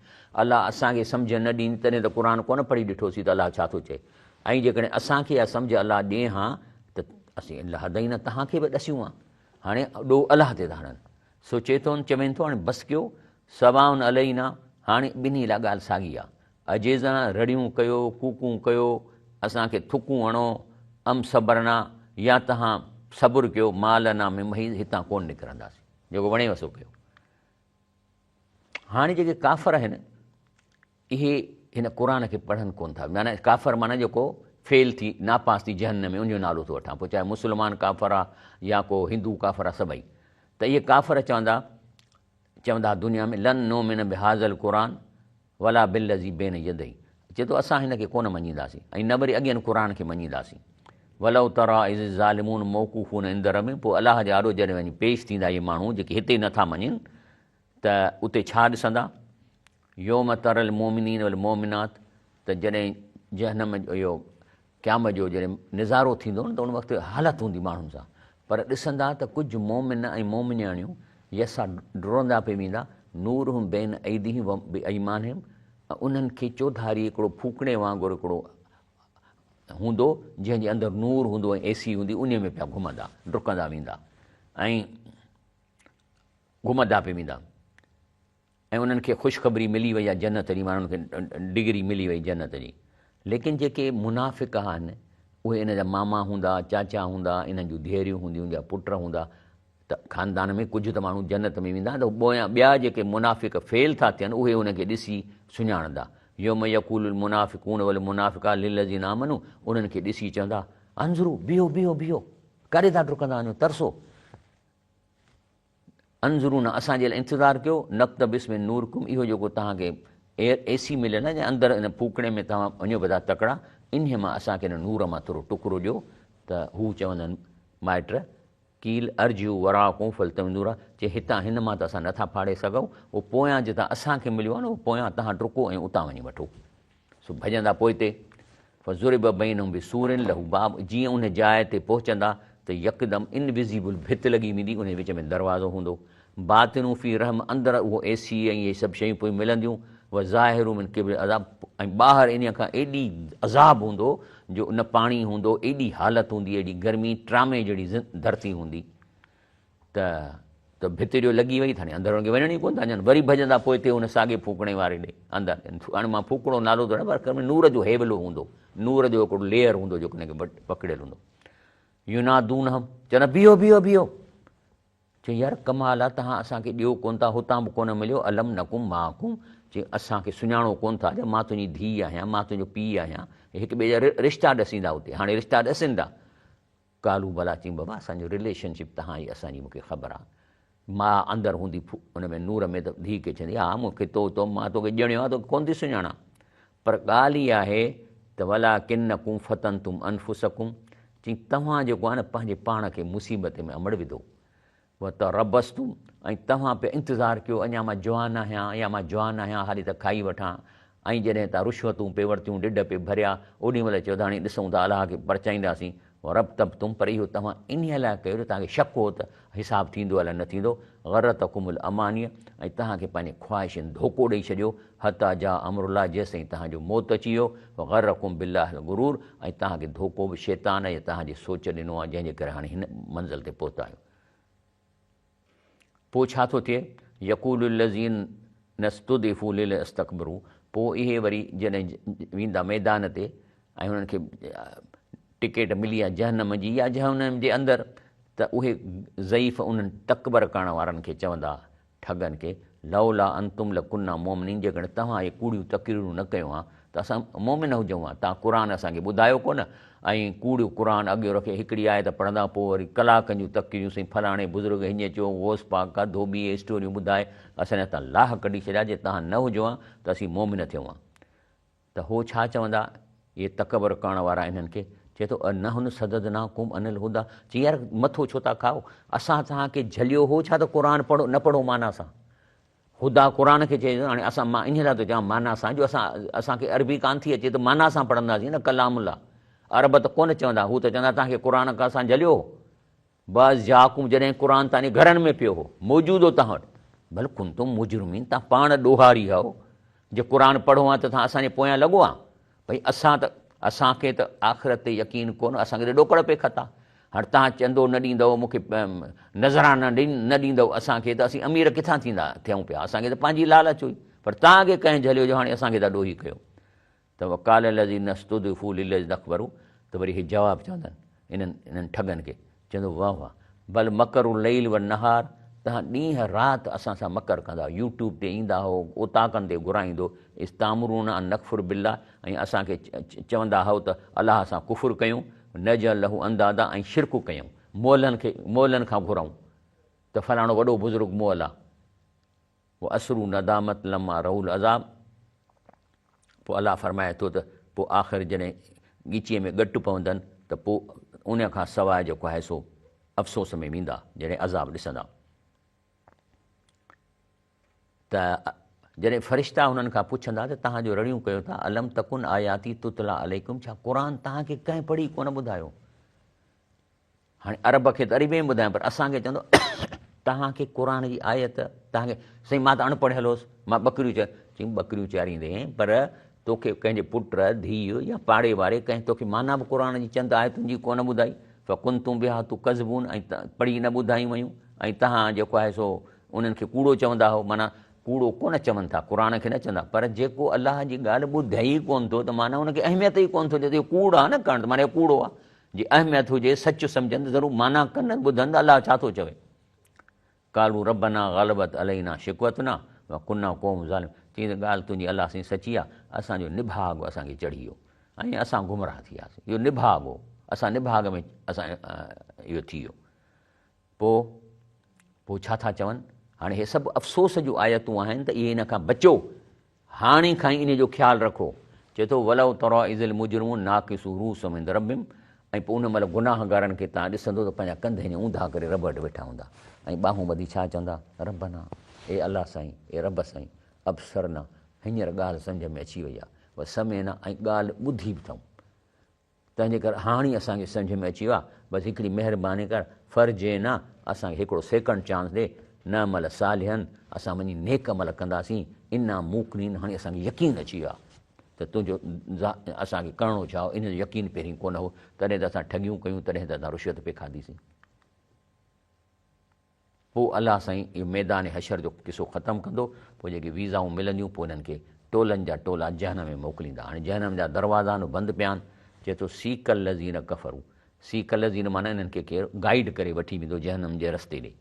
الله اسان کي سمجهه نه ڏني تڏهن ته قرآن ڪونه پڙهي ڏٺوسين ته الله ڇا ٿو چئي ۽ جيڪڏهن اسان کي اها سمجهه الله ڏئي ها ته اسين لهدينا توهان کي به ڏسيون ها هاڻي ڏوهه الله تي ٿا هڻن سو چئي ٿو چوين ٿو هاڻي بس ڪيو سواء علينا هاڻي ٻنهي لاء ڳالهه ساڳي آهي عجيزان رڙيون ڪيو، ڪوڪون ڪيو، اسان کي ٿڪون هڻو، ام صبرنا يا توهان صبر ڪيو، ما لنا من محيص هتان ڪونه نڪرنداسين، جيڪو وڻيو سو ڪيو. هاڻي جيڪي ڪافر آهن اهي هن قرآن کي پڙهن ڪونه ٿا، معنيٰ ڪافر معنيٰ جيڪو فيل ٿي ناپاس ٿي جهنم ۾ ان جو نالو ٿو وٺان، پوء چاهي مسلمان ڪافر آ يا ڪو هندو ڪافر آ سڀئي ته اهي ڪافر چوندا چوندا دنيا ۾ لن نؤمن بهذا القرآن ولا بالذي بين يديه چئي ٿو اسان هن کي ڪونه مڃينداسين ۽ نه وري اڳين قرآن کي مڃينداسين ولو تريٰ اذ الظالمون موقوفون عند ربهم پوء الله جي آڏو جڏهن وڃي پيش ٿيندا اهي ماڻهو جيڪي هتي نٿا مڃين ته اتي ڇا ڏسندا يوم ترى المؤمنين والمؤمنات ته جڏهن جهنم جو اهو قيامت جو جڏهن نظارو ٿيندو نه ته ان وقت حالت هوندي ماڻهن سان پر ڏسندا ته ڪجهه مؤمن ۽ مؤمنياڻيون يسعا ڊوڙندا پئي ويندا نورهم بين ايديهم و بايمانهم ۽ انهن کي چوڌاري هڪڙو ڦوڪڻي وانگر هڪڙو هوندو جنهن جي اندر نور هوندو ۽ اي سي هوندي انهي ۾ پيا گهمندا ڊڪندا ويندا ۽ گهمندا پئي ويندا. ۽ انهن کي خوشخبري ملي وئي آهي جنت جي معنيٰ انهن کي ڊگري ملي وئي جنت جي ليڪن جيڪي منافق آهن اهي ان جا ماما هوندا چاچا هوندا انهن جون ڌيئريون هونديون يا پٽ هوندا ته خاندان ۾ ڪجهه ته ماڻهو جنت ۾ ويندا ته پويان ٻيا جيڪي منافق فيل ٿا ٿين اهي ان کي ڏسي سڃاڻندا يوم يقول المنافقون والمنافقات للذين آمنوا انهن کي ڏسي چوندا انظروا بيهو بيهو بيهو ڪاڏي ٿا ڊڪندا وڃو ترسو انظرونا اسان جي لاء انتظار ڪيو، نقتبس من نورڪم اهو جيڪو توهان کي ايئر اي سي مليل آهي جنهن اندر ان ڦوڪڻي ۾ توهان وڃو پيا ٿا تڪڙا انهيء مان اسان کي ان نور مان ٿورو ٽڪرو ڏيو ته هو چوندا آهن مائٽ قيل ارجعوا وراءڪم فالتمسوا نورا چي هتان هن مان ته اسان نٿا ڦاڙي سگهون اهو پويان جتان اسان کي مليو آهي نه اهو پويان توهان ڊڪو ۽ اتان وڃي وٺو. سو ڀڄندا پوئتي، فضرب بينهم بسور له باب، جيئن ان جاء تي پهچندا ته يڪدم انوزيبل ڀت لڳي ويندي، انهي وچ ۾ دروازو هوندو، باطنه فيه رحمة، اندر اهو اي سي ۽ اهي سڀ شيون پيون ملنديون، وظاهره من قبله العذاب، ۽ ٻاهر انهي کان ايڏي عذاب هوندو جو نه پاڻي هوندو، ايڏي حالت هوندي، ايڏي گرمي، ٽرامي جهڙي ڌرتي هوندي. ته ته ڀت جو لڳي وئي ته هاڻي اندر هن کي وڃڻ ئي ڪونه ٿا ڏين وري ڀڄندا پوئتي ان ساڳي ڦوڪڻي واري ڏي اندر هاڻي مان ڦوڪڻو نالو ٿو ڏيان پر ۾ نور جو هيولو هوندو نور جو هڪڙو ليئر هوندو جيڪو هن کي پڪڙيل هوندو ينادونهم چوندا بيهو بيهو بيهو چيائين يار ڪمال آ توهان اسان کي ڏيو ڪونه ٿا هتان به ڪونه مليو الم نڪن معڪم چيائين اسان کي سڃاڻو ڪونه ٿا ڇا مان تنهنجي ڌيء آهيان مان تنهنجو پيء آهيان هڪ ٻئي جا رشتا ڏسيندا اتي هاڻي رشتا ڏسين ٿا قالو بلا چيائين بابا اسان جو رليشن شپ توهان جي اسان جي مون کي خبر آ ماء اندر هوندي ان ۾ نور ۾ ته ڌيء کي چوندي ها مون کي تو تو مان توکي ڄڻيو آ توکي ڪونه ٿي سڃاڻان پر ڳالهه اها آهي ته ولاڪنڪم فتنتم انفسڪم چيائين توهان جيڪو آهي نه پنهنجي پاڻ کي مصيبت ۾ امڙ وڌو وتربصتم ۽ توهان پيا انتظار ڪيو اڃا مان جوان آهيان يا مان جوان آهيان حالي ته کائي وٺان ۽ جڏهن تان رشوتون پي ورتيون ڏڍ پي ڀريا اوڏي مهل چيو ته هاڻي ڏسون ٿا الله کي پرچائينداسين ورتبتم پر اهو توهان انهيء لاء ڪيو جو توهان کي شڪ هو ته حساب ٿيندو الائي نه ٿيندو، غرتڪم الاماني ۽ توهان کي پنهنجي خواهشن ڌوڪو ڏئي ڇڏيو، حتيٰ جاء امر الله جيستائين توهان جو موت اچي ويو، وغرڪم بالله الغرور ۽ توهان کي ڌوڪو به شيطان يا توهان جي سوچ ڏنو آهي جنهن جي ڪري هاڻي هن منزل تي پهتا آهيو. پوء ڇا ٿو ٿئي؟ يقول الذين استضعفوا للذين استڪبروا پوء اهي وري جڏهن ويندا ميدان تي ۽ انهن کي ٽڪيٽ ملي آهي جهنم جي يا جهنم جي اندر ته اهي ضعيف انهن تڪبر ڪرڻ وارن کي چوندا ٺڳن کي لولا انتم لڪنا مؤمنين جيڪڏهن توهان اهي ڪوڙيون تقريرون نه ڪيو ها ته اسان مؤمن هجون ها توهان قرآن اسان کي ٻڌايو ڪونه ۽ ڪوڙيو قرآن اڳيو رکي هڪڙي آيت پڙهندا پوء وري ڪلاڪن جون تقريرون سائين فلاڻي بزرگ هيئن چيو غوث پاڪ ڪا ڌوٻي اهي اسٽوريون ٻڌائي اسان جا تان لاهه ڪڍي ڇڏيا جي توهان نه هجو ها ته اسين مؤمن ٿيون ها ته هو ڇا چوندا اهي تڪبر ڪرڻ وارا انهن کي چئي ٿو انحن صددناڪم عن الهديٰ چي يار مٿو ڇو ٿا کائو اسان توهان کي جهليو هو ڇا ته قرآن پڙهو نه پڙهو معنيٰ سان هديٰ قرآن کي چئي ٿو هاڻي اسان مان انهي لاء ٿو چوان معنيٰ سان جو اسان اسان کي عربي ڪانه ٿي اچي ته معنيٰ سان پڙهنداسين نه ڪلام الله عرب ته ڪونه چوندا هو ته چوندا توهان کي قرآن کان اسان جهليو هو بعض جاءڪم جڏهن قرآن توهان جي گهرن ۾ پيو هو، موجود هو توهان وٽ، بل ڪنتم مجرمين توهان پاڻ ڏوهاري هئو، جي قرآن پڙهو ها ته توهان اسان جي پويان لڳو ها، ڀئي اسان ته اسان کي ته آخرت تي يقين ڪونه، اسان کي ته ڏوڪڙ پئي کتا، هاڻ توهان چندو نه ڏيندؤ، مون کي نذرانا نه ڏيندؤ اسان کي ته اسين امير ڪٿان ٿيندا ٿيون پيا، اسان کي ته پنهنجي لالچ هئي، پر توهان کي ڪنهن جهليو جو هاڻي اسان کي ٿا ڏوهي ڪيو. ته وقال الذين استضعفوا للذين اڪبروا ته وري هي جواب چوندن انهن انهن ٺڳن کي چوندو واه واه بل مڪر الليل والنهار توهان ڏينهن رات اسان سان مڪر ڪندا هئو يوٽيوب تي ايندا هئو اوطاقن تي گهرائيندو اذ تامرون ان نڪفر بالله ۽ اسان کي چوندا هئو ته الله سان ڪفر ڪيون نجعل له اندادا ۽ شرڪ ڪيون مئلن کي مئلن کان گهرئون ته فلاڻو وڏو بزرگ مئل آ واسروا ندامت لما رأوا العذاب پوء الله فرمائي ٿو ته پوء آخر جڏهن ڳچيء ۾ ڳٽ پوندن ته پوء ان کان سواء جيڪو آهي سو افسوس ۾ ويندا جڏهن عذاب ڏسندا ته جڏهن فرشتا انهن کان پڇندا ته توهان جو رڙيون ڪيو ٿا الم تڪن آياتي تتلا عليڪم ڇا قرآن توهان کي ڪنهن پڙهي ڪونه ٻڌايو هاڻي عرب کي ته عربي ۾ ٻڌايان پر اسان کي چوندو توهان کي قرآن جي آيت توهان کي سائين مان ته اڻ پڙهيل هوس مان ٻڪريون چار چيم ٻڪريون چاريندي هئين پر توکي ڪنهن جي پٽ ڌيء يا پاڙي واري ڪنهن توکي معنيٰ به قرآن جي چند آيتن جي ڪونه ٻڌائي فڪنتم بها تڪذبون ۽ پڙهي نه ٻڌايون ويون ۽ توهان جيڪو آهي سو انهن کي ڪوڙو چوندا هو معنيٰ ڪوڙو ڪونه چون ٿا قرآن کي نه چوندا پر جيڪو الله جي ڳالهه ٻڌائي ئي ڪونه ٿو ته معنيٰ ان کي اهميت ئي ڪونه ٿو ڏي ته اهو ڪوڙ آهي نه ڪرڻ ته معنيٰ اهو ڪوڙو آهي جي اهميت هجي، سچ سمجهن ته ضرور معنيٰ ڪن ۽ ٻڌن ته الله ڇا ٿو چوي. قالوا ربنا غلبت علينا شقوتنا وڪنا قوم ظالمين چيائين ته ڳالهه تنهنجي الله سائين سچي آهي، اسان جو نڀاڳ اسان کي چڙهي ويو ۽ اسان گمراهه ٿي وياسين. اهو نڀاڳ هو، اسان نڀاڳ ۾ اسان اهو ٿي ويو. پوء پوء ڇا ٿا چون؟ هاڻي هي سڀ افسوس جون آيتون آهن ته اهي ان کان بچو. هاڻي کان ئي انهيء جو خيال رکو. چئي ٿو، ولو تريٰ اذ المجرمون ناڪسو رؤوسهم عند ربهم ۽ پوء ان مهل گناهگارن کي توهان ڏسندو ته پنهنجا ڪنڌ هيئن اونڌا ڪري رب وٽ ويٺا هوندا ۽ ٻانهون ٻڌي ڇا چوندا، ربنا، اي الله سائين، اي رب سائين، ابصرنا، هينئر ڳالهه سمجهه ۾ اچي وئي آهي، وسمعنا ۽ ڳالهه ٻڌي به اٿئون. تنهنجي ڪري هاڻ ئي اسان کي سمجهه ۾ اچي ويو آهي، بس هڪڙي مهرباني ڪر، فرجعنا، اسان کي هڪڙو سيڪنڊ چانس ڏي، نعمل صالحا، اسان وڃي نيڪ عمل ڪنداسين، انا موقنين، هاڻي اسان کي يقين اچي ويو آهي ته تنهنجو اسان کي ڪرڻو ڇا هو، ان جو يقين پهرين ڪونه هو، تڏهن ته اسان ٺڳيون ڪيون، تڏهن ته اسان رشوت پئي کاڌيسين. پوء الله سائين اهو ميدان حشر جو قصو ختم ڪندو، پوء جيڪي ويزائون ملنديون پوء انهن کي ٽولن جا ٽولا جهنم ۾ موڪليندا. هاڻي جهنم جا دروازا آهن بند پيا آهن، چئي ٿو سيق الذين ڪفروا، سيق الذين معنيٰ انهن کي ڪير گائيڊ ڪري وٺي ويندو جهنم جي رستي ڏي.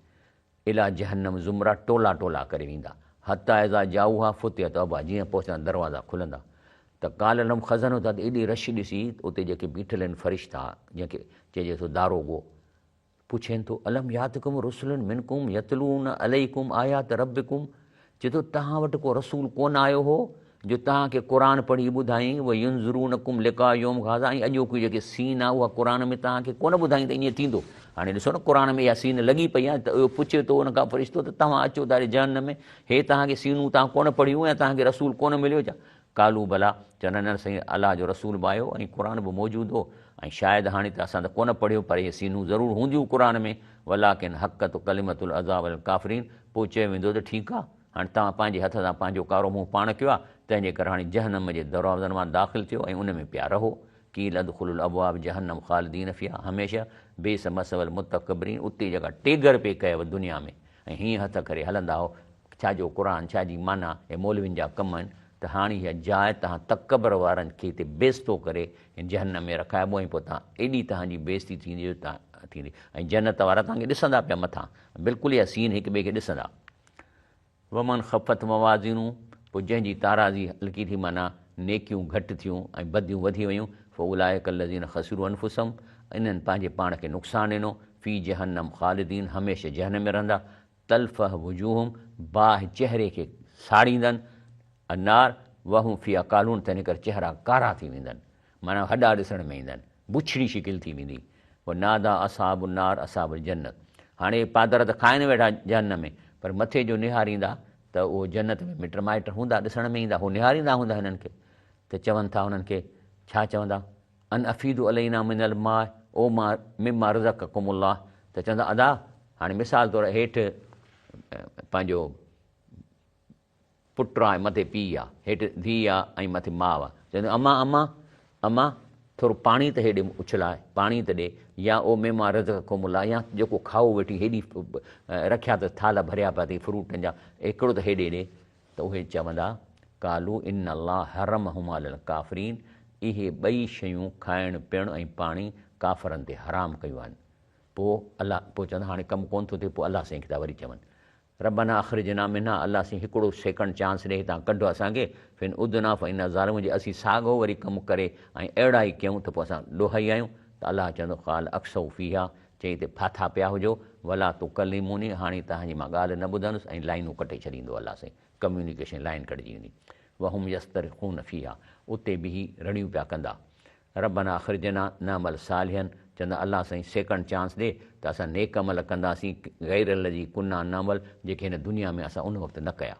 الي جهنم زمرا ٽولا ٽولا ڪري ويندا حتي اذا جاؤها فتحت ابوابها جيئن پهچندا دروازا کلندا ته قال لهم خزنتها ته ايڏي رش ڏسي اتي جيڪي بيٺل آهن فرشتا جنهن کي چئجي ٿو داروغو پڇين ٿو الم ياتڪم رسل منڪم يتلون عليڪم آيات ربڪم چئي ٿو توهان وٽ ڪو رسول ڪونه آيو هو جو توهان کي قرآن پڙهي ٻڌائين وينذرونڪم لقاء يوم هذا ۽ اڄوڪي جيڪي سين آهي اها قرآن ۾ توهان کي ڪونه ٻڌائين ته ائين ٿيندو هاڻي ڏسو نه قرآن ۾ اها سين لڳي پئي آهي ته اهو پڇي ٿو ان کان فرشتو ته توهان اچو ٿا جهنم ۾ هي توهان کي سينون توهان ڪونه پڙهيون يا توهان کي رسول ڪونه مليو ڇا قالوا بليٰ، چوندا نه سائين الله جو رسول به آيو ۽ قرآن به موجود هو ۽ شايد هاڻي ته اسان ته ڪونه پڙهيو پر اهي سينون ضرور هونديون قرآن ۾ ولٰڪن حقت ڪلمة العذاب علي الڪافرين پوء چيو ويندو ته ٺيڪ آ هاڻي توهان پنهنجي هٿ سان پنهنجو ڪارو منهن پاڻ ڪيو آ تنهن جي ڪري هاڻي جهنم جي دروازن مان داخل ٿيو ۽ ان ۾ پيا رهو قيل ادخلوا الابواب جهنم خالدين فيها هميشه بئس مثوي المتڪبرين اتي جيڪا ٽيڳر پئي ڪيو دنيا ۾ ۽ هيئن هٿ ڪري هلندا هئو، ڇا جو قرآن، ڇا جي معنيٰ، هي مولوين جا ڪم آهن، ته هاڻي اها جاء توهان تڪبر وارن کي هتي بيعزتو ڪري هن جهنم ۾ رکائبو ۽ پوء توهان ايڏي توهان جي بيعزتي ٿيندي جو توهان ٿيندي ۽ جنت وارا توهان کي ڏسندا پيا مٿان بلڪل اها سين هڪ ٻئي کي ڏسندا. ومن خفت موازينه پوء جنهن جي تارازي هلڪي ٿي معنيٰ نيڪيون گهٽ ٿيون ۽ بديون وڌي ويون فاولئک الذين خسروا انفسهم انهن پنهنجي پاڻ کي نقصان ڏنو في جهنم خالدين هميشه جهنم ۾ رهندا تلفح وجوههم باهه چهري کي ساڙيندن النار وهم فيها ڪالحون تنهن ڪري چهرا ڪارا ٿي ويندن معنيٰ هڏا ڏسڻ ۾ ايندن، بڇڙي شڪل ٿي ويندي. وناديٰ اصحاب النار اصحاب الجنت هاڻي اهي پادر ته کائن ويٺا جهنم ۾ پر مٿي جو نهاريندا ته اهو جنت ۾ مٽ مائٽ هوندا ڏسڻ ۾ ايندا هو نهاريندا هوندا هنن کي ته چون ٿا انهن کي ڇا چوندا ان افيضوا علينا من الماء او ما مما رزقڪم الله ته چوندا ادا هاڻي مثال طور هيٺ پنهنجو پٽ آ ۽ مٿي پيء آ، هيٺ ڌيء آ ۽ مٿي ماء آ. چوندو اما اما اما ٿورو پاڻي ته هيڏي اڇلاء، پاڻي ته ڏي، يا او مما رزقڪم الله يا جيڪو کائو ويٺي هيڏي رکيا اٿس ٿالهه ڀريا پيا اٿئي فروٽن جا هڪڙو ته هيڏي ڏي ته اهي چوندا قالوا ان الله حرمهما علي الڪافرين اهي ٻئي شيون کائڻ پيئڻ ۽ پاڻي ڪافرن تي حرام ڪيون آهن پوء الله پوء چوندا هاڻي ڪم ڪونه ٿو ٿئي پوء الله سائين کي ٿا وري چون ربنا اخرجنا منها الله سائين هڪڙو سيڪنڊ چانس ڏي هتان ڪڍ اسان کي فان عدنا فانا ظالمون جي اسين ساڳو وري ڪم ڪري ۽ اهڙا ئي ڪيون ته پوء اسان ڏوهائي آهيون ته الله چوندو قال اخسئو فيها چئي هتي ڦاٿا پيا هجو ولا تڪلموني هاڻي توهان جي مان ڳالهه نه ٻڌندس ۽ لائينون ڪٽي ڇڏيندو الله سائين ڪميونيڪيشن لائين ڪٽجي ويندي وهم يصطرخون فيها اتي بيهي رڙيون پيا ڪندا ربنا اخرجنا نعمل صالحا چوندا الله سائين سيڪنڊ چانس ڏي ته اسان نيڪ عمل ڪنداسين غير الذي ڪنا نعمل جيڪي هن دنيا ۾ اسان ان وقت نه ڪيا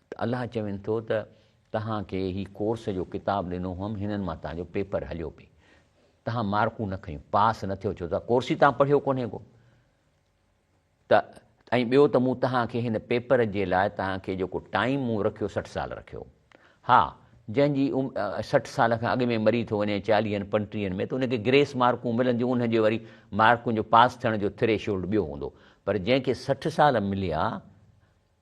ته الله چوين ٿو ته توهان کي هي ڪورس جو ڪتاب ڏنو هئم هنن مان توهان جو پيپر هليو پئي توهان مارڪون نه کنيون پاس نه ٿيو ڇو ته ڪورس ئي توهان پڙهيو ڪونهي ڪو ته ۽ ٻيو ته مون توهان کي هن پيپر جي لاء توهان کي جيڪو ٽائيم مون رکيو 60 سال رکيو. ها جنهن جي 60 سال کان اڳ ۾ مري ٿو وڃي چاليهن پنٽيهن ۾ ته ان کي گريس مارڪون ملنديون ان جي وري مارڪن جو پاس ٿيڻ جو ٿريشولڊ ٻيو هوندو پر جنهن کي 60 سال مليا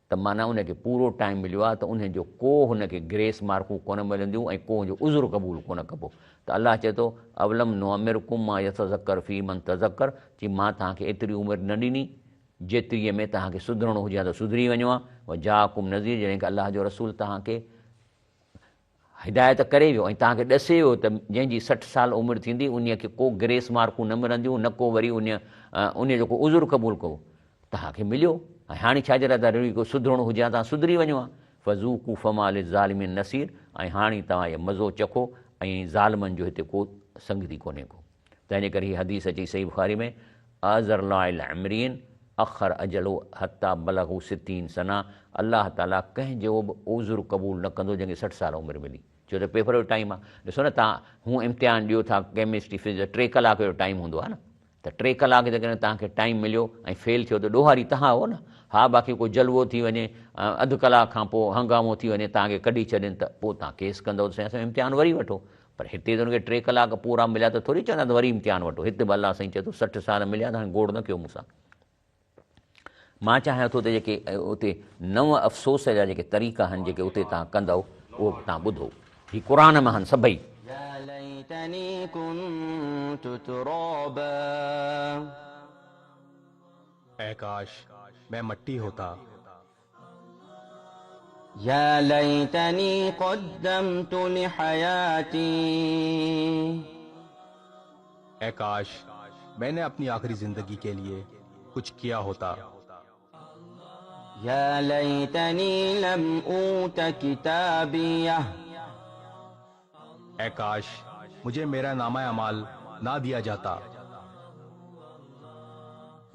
ته معنيٰ ان کي پورو ٽائيم مليو آهي ته انهي جو ڪو هن کي گريس مارڪون ڪونه ملنديون ۽ ڪو هن جو عذر قبول ڪونه ڪبو ته الله چئي ٿو اولم نعمرڪم ما يتذڪر فيه من تذڪر چي مان توهان کي ايتري عمر نه ڏني جيتريء ۾ توهان کي سڌرڻو هجي ها ته سڌري وڃو ها وجاءڪم نذير جڏهن ڪه الله جو رسول توهان کي هدايت ڪري ويو ۽ توهان کي ڏسي ويو ته جنهن جي 60 سال عمر ٿيندي انهيء کي ڪو گريس مارڪون نه ملنديون نه ڪو وري انهيء جو ڪو عذر قبول ڪبو. توهان کي مليو ۽ هاڻي ڇا جي لاء ٿا رڙيون ڪيو سڌرڻو هجي ها توهان سڌري وڃو ها. فذوقوا فما للظالمين نصير ۽ هاڻي توهان اهي مزو چکو ۽ ظالمن جو هتي ڪو سنگتي ڪونهي ڪو. تنهن جي ڪري هي حديث اچي صحيح بخاري ۾ اعذر الله العمرين اخر اجله حتي بلغوا ستين سنه الله تعالي ڪنهن جو به عذر قبول نه ڪندو جنهن کي 60 سال عمر ملي ڇو ته پيپر جو ٽائيم آهي ڏسو نه توهان هون امتحان ڏيو ٿا ڪيمسٽري فزڪس 3 ڪلاڪ جو ٽائيم هوندو آهي نه ته 3 ڪلاڪ جيڪڏهن توهان کي ٽائيم مليو ۽ فيل ٿيو ته ڏوهاري توهان هو نه ها باقي ڪو جلوو ٿي وڃي اڌ ڪلاڪ کان پوء هنگامو ٿي وڃي توهان کي ڪڍي ڇڏين ته پوء توهان ڪيس ڪندؤ ته سائين اسان جو امتحان وري وٺو پر هتي ته ان کي 3 ڪلاڪ پورا مليا ته ٿوري چوندا ته وري امتحان وٺو. هت به الله سائين چئي ٿو 60 سال مليا ته هاڻي گوڙ نه ڪيو مون سان. مان چاهيان ٿو ته جيڪي اتي نو افسوس جا جيڪي طريقا آهن جيڪي اتي توهان ڪندؤ اهو به توهان ٻڌو. هي قرآن مان آهن سڀئي. يا ليتني ڪنت ترابا. اي ڪاش! मैं मट्टी होता। या लैतनी क़द्दमतु लिहयाती। ऐ काश मैंने अपनी आखिरी जिंदगी के लिए कुछ किया होता। या लैतनी लम ऊत किताबिया। ऐ काश मुझे मेरा नामा अमाल ना दिया जाता।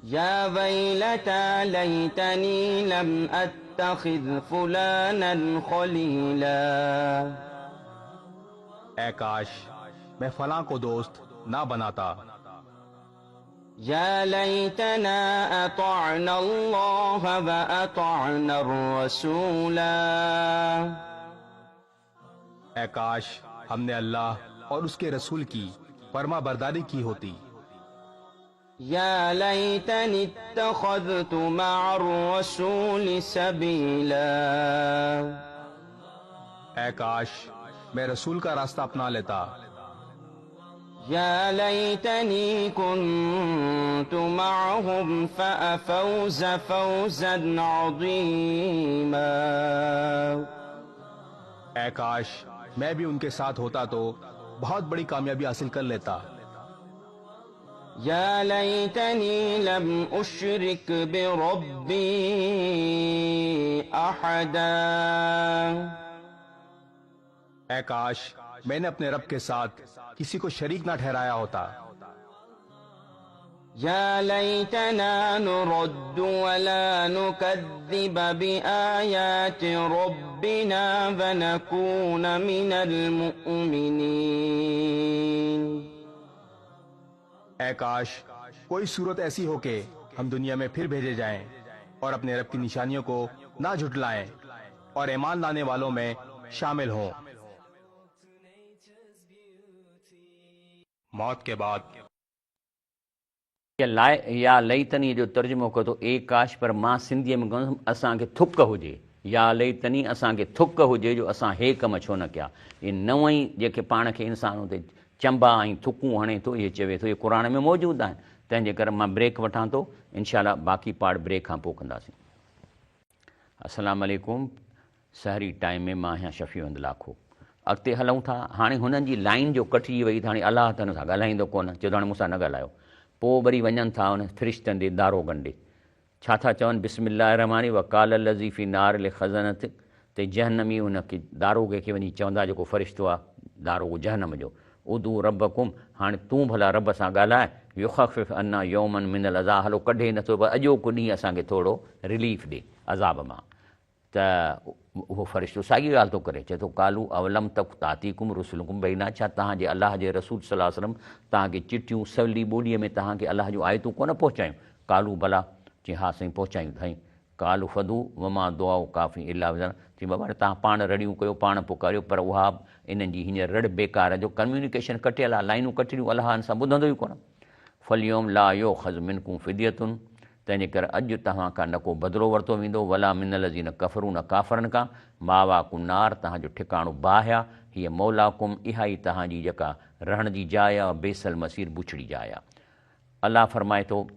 या वैलता लैतनी लम अत्तखिज़ फुलानन खलीला। ऐ काश मैं फलां को दोस्त ना बनाता। या लैतना अतअना अल्लाह व अतअना रसूला। ऐ काश हमने अल्लाह और उसके रसूल की फर्मा बरदारी की होती। या लैतनी इत्तखज़तु मअर रसूल सबीला। ऐ काश मैं रसूल का रास्ता अपना लेता। या लैतनी कुन्तु मअहुम फ़अफ़ूज़ फ़ौज़न अज़ीमा। ऐ काश मैं भी उनके साथ होता तो बहुत बड़ी कामयाबी हासिल कर लेता। या लैतनी लम उशरिक बिरब्बी अहदा। ऐ काश मैंने अपने रब के साथ किसी को शरीक ना ठहराया होता। या लैतना नुरद्दु वला नुकद्दिब बिआयाति रब्बिना व नकून मिनल मुमिनीन। ऐ काश कोई सूरत ऐसी हो के हम दुनिया में फिर भेजे जाएं और अपने रब की निशानियों को ना झुटलाएं और ईमान लाने वालों में शामिल हों। मौत के बाद या लैतनी जो तर्जुमो कयो थो ए काश, पर मां सिंधीअ में कंदुसि असांखे थुक हुजे। या लैतनी असांखे थुक हुजे जो असां हे कम छो न कया। इहे नव ई जेके पाण खे इंसान हुते चंबा ऐं थुकूं हणे थो, इहे चवे थो, इहे क़ुर में मौजूदु आहिनि। तंहिंजे करे मां ब्रेक वठां थो, इनशा बाक़ी पार्ट ब्रेक खां पोइ कंदासीं। अस्सलाम वालेकुम। सहरी टाइम में मां आहियां शफ़ी अहमद लाखो। अॻिते हलूं था। हाणे हुननि जी लाइन जो कटिजी वई त हाणे अलाह त हुन सां ॻाल्हाईंदो कोन, चए थो हाणे मूंसां न ॻाल्हायो। पोइ वरी वञनि था हुन फ़रिश्तनि ॾे, दारोगनि ॾे, छा था चवनि? बिस्मिल्लाह रहमानी वकाल लज़ीफ़ी नार ले ख़ज़नत। ते जहनमी हुनखे दारोगे खे वञी चवंदा, जेको फ़रिश्तो आहे दारोगो जहनम जो, उदू रबकुम, हाणे तूं भला रब सां ॻाल्हाए, युख़फ़िफ़ अन्ना यौमन मिनल अज़ाब, हलो कढे नथो पर अॼोको ॾींहुं असांखे थोरो रिलीफ ॾे अज़ाब मां। त उहो फ़रिश्तो साॻी ॻाल्हि थो करे, चए थो कालू अवलम तक तातीकुम रुसुलुकुम बैना, छा तव्हांजे अलाह जे रसूल सल्लल्लाहु अलैहि वसल्लम तव्हांखे चिठियूं सवली ॿोलीअ में तव्हांखे अलाह जूं आयतूं कोन पहुचायूं? कालू भला, चई हा साईं पहुचायूं अथई। कालू फदू वमा दुआ काफ़ी इला, चई बाबा तव्हां पाण रड़ियूं कयो, पाण पुकारियो, पर उहा इन्हनि जी हींअर रड़ बेकार आहे, जो कम्यूनिकेशन कटियल आहे, लाइनूं कटियूं, अलाह सां ॿुधंदो ई कोन। फलियोम ला यो ख़ज़ मिनकुम फिदियतुन, तंहिंजे करे अॼु तव्हां खां न को बदिलो वरितो वेंदो, वला मिनल न कफ़रू, न काफ़रनि खां। मावाकुम नार, तव्हांजो ठिकाणो बाहि आहे। हीअ मौलाकुम, इहा ई तव्हांजी जेका रहण जी जाइ आहे, बेसल मसीर बुछड़ी जाइ आहे। अलाह फरमाए थो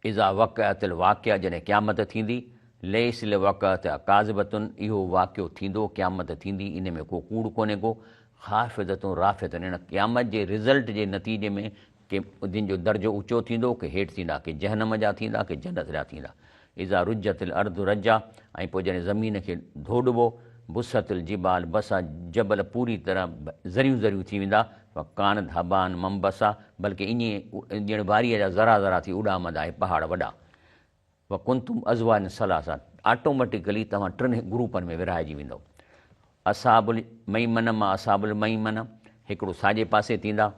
इज़ा वक़अतिल वाक़िया, जॾहिं क़यामत थींदी, लैस लिवक़अत काज़िबतुन, इहो वाक़ियो थींदो, क़यामत थींदी, इन में को कूड़ कोन्हे को। ख़ाफ़िज़तुन राफ़ियतुन, इन क़यामत जे रिज़ल्ट जे नतीजे में के जिन जो दर्जो ऊंचो थींदो के हेठि थींदा, के जहनम जा थींदा के जन्नत जा थींदा। इज़ा रुजतिल अर्द रजा, ऐं पोइ जॾहिं ज़मीन खे धोॾिबो, बुसतिल जिबाल बसा, जबल पूरी तरह ज़रियूं ज़रियूं थी वेंदा। कान धाबान मम्बसा, बल्कि ईअं ॼण वारीअ जा ज़रा ज़रा थी उॾामंदा ऐं पहाड़ वॾा। व कुंतुम अज़वान सलासा, ऑटोमेटिकली तव्हां टिनि ग्रुपनि में विराइजी वेंदव। असाबुल मईमन मां असाबुल मईमन, हिकिड़ो साॼे पासे थींदा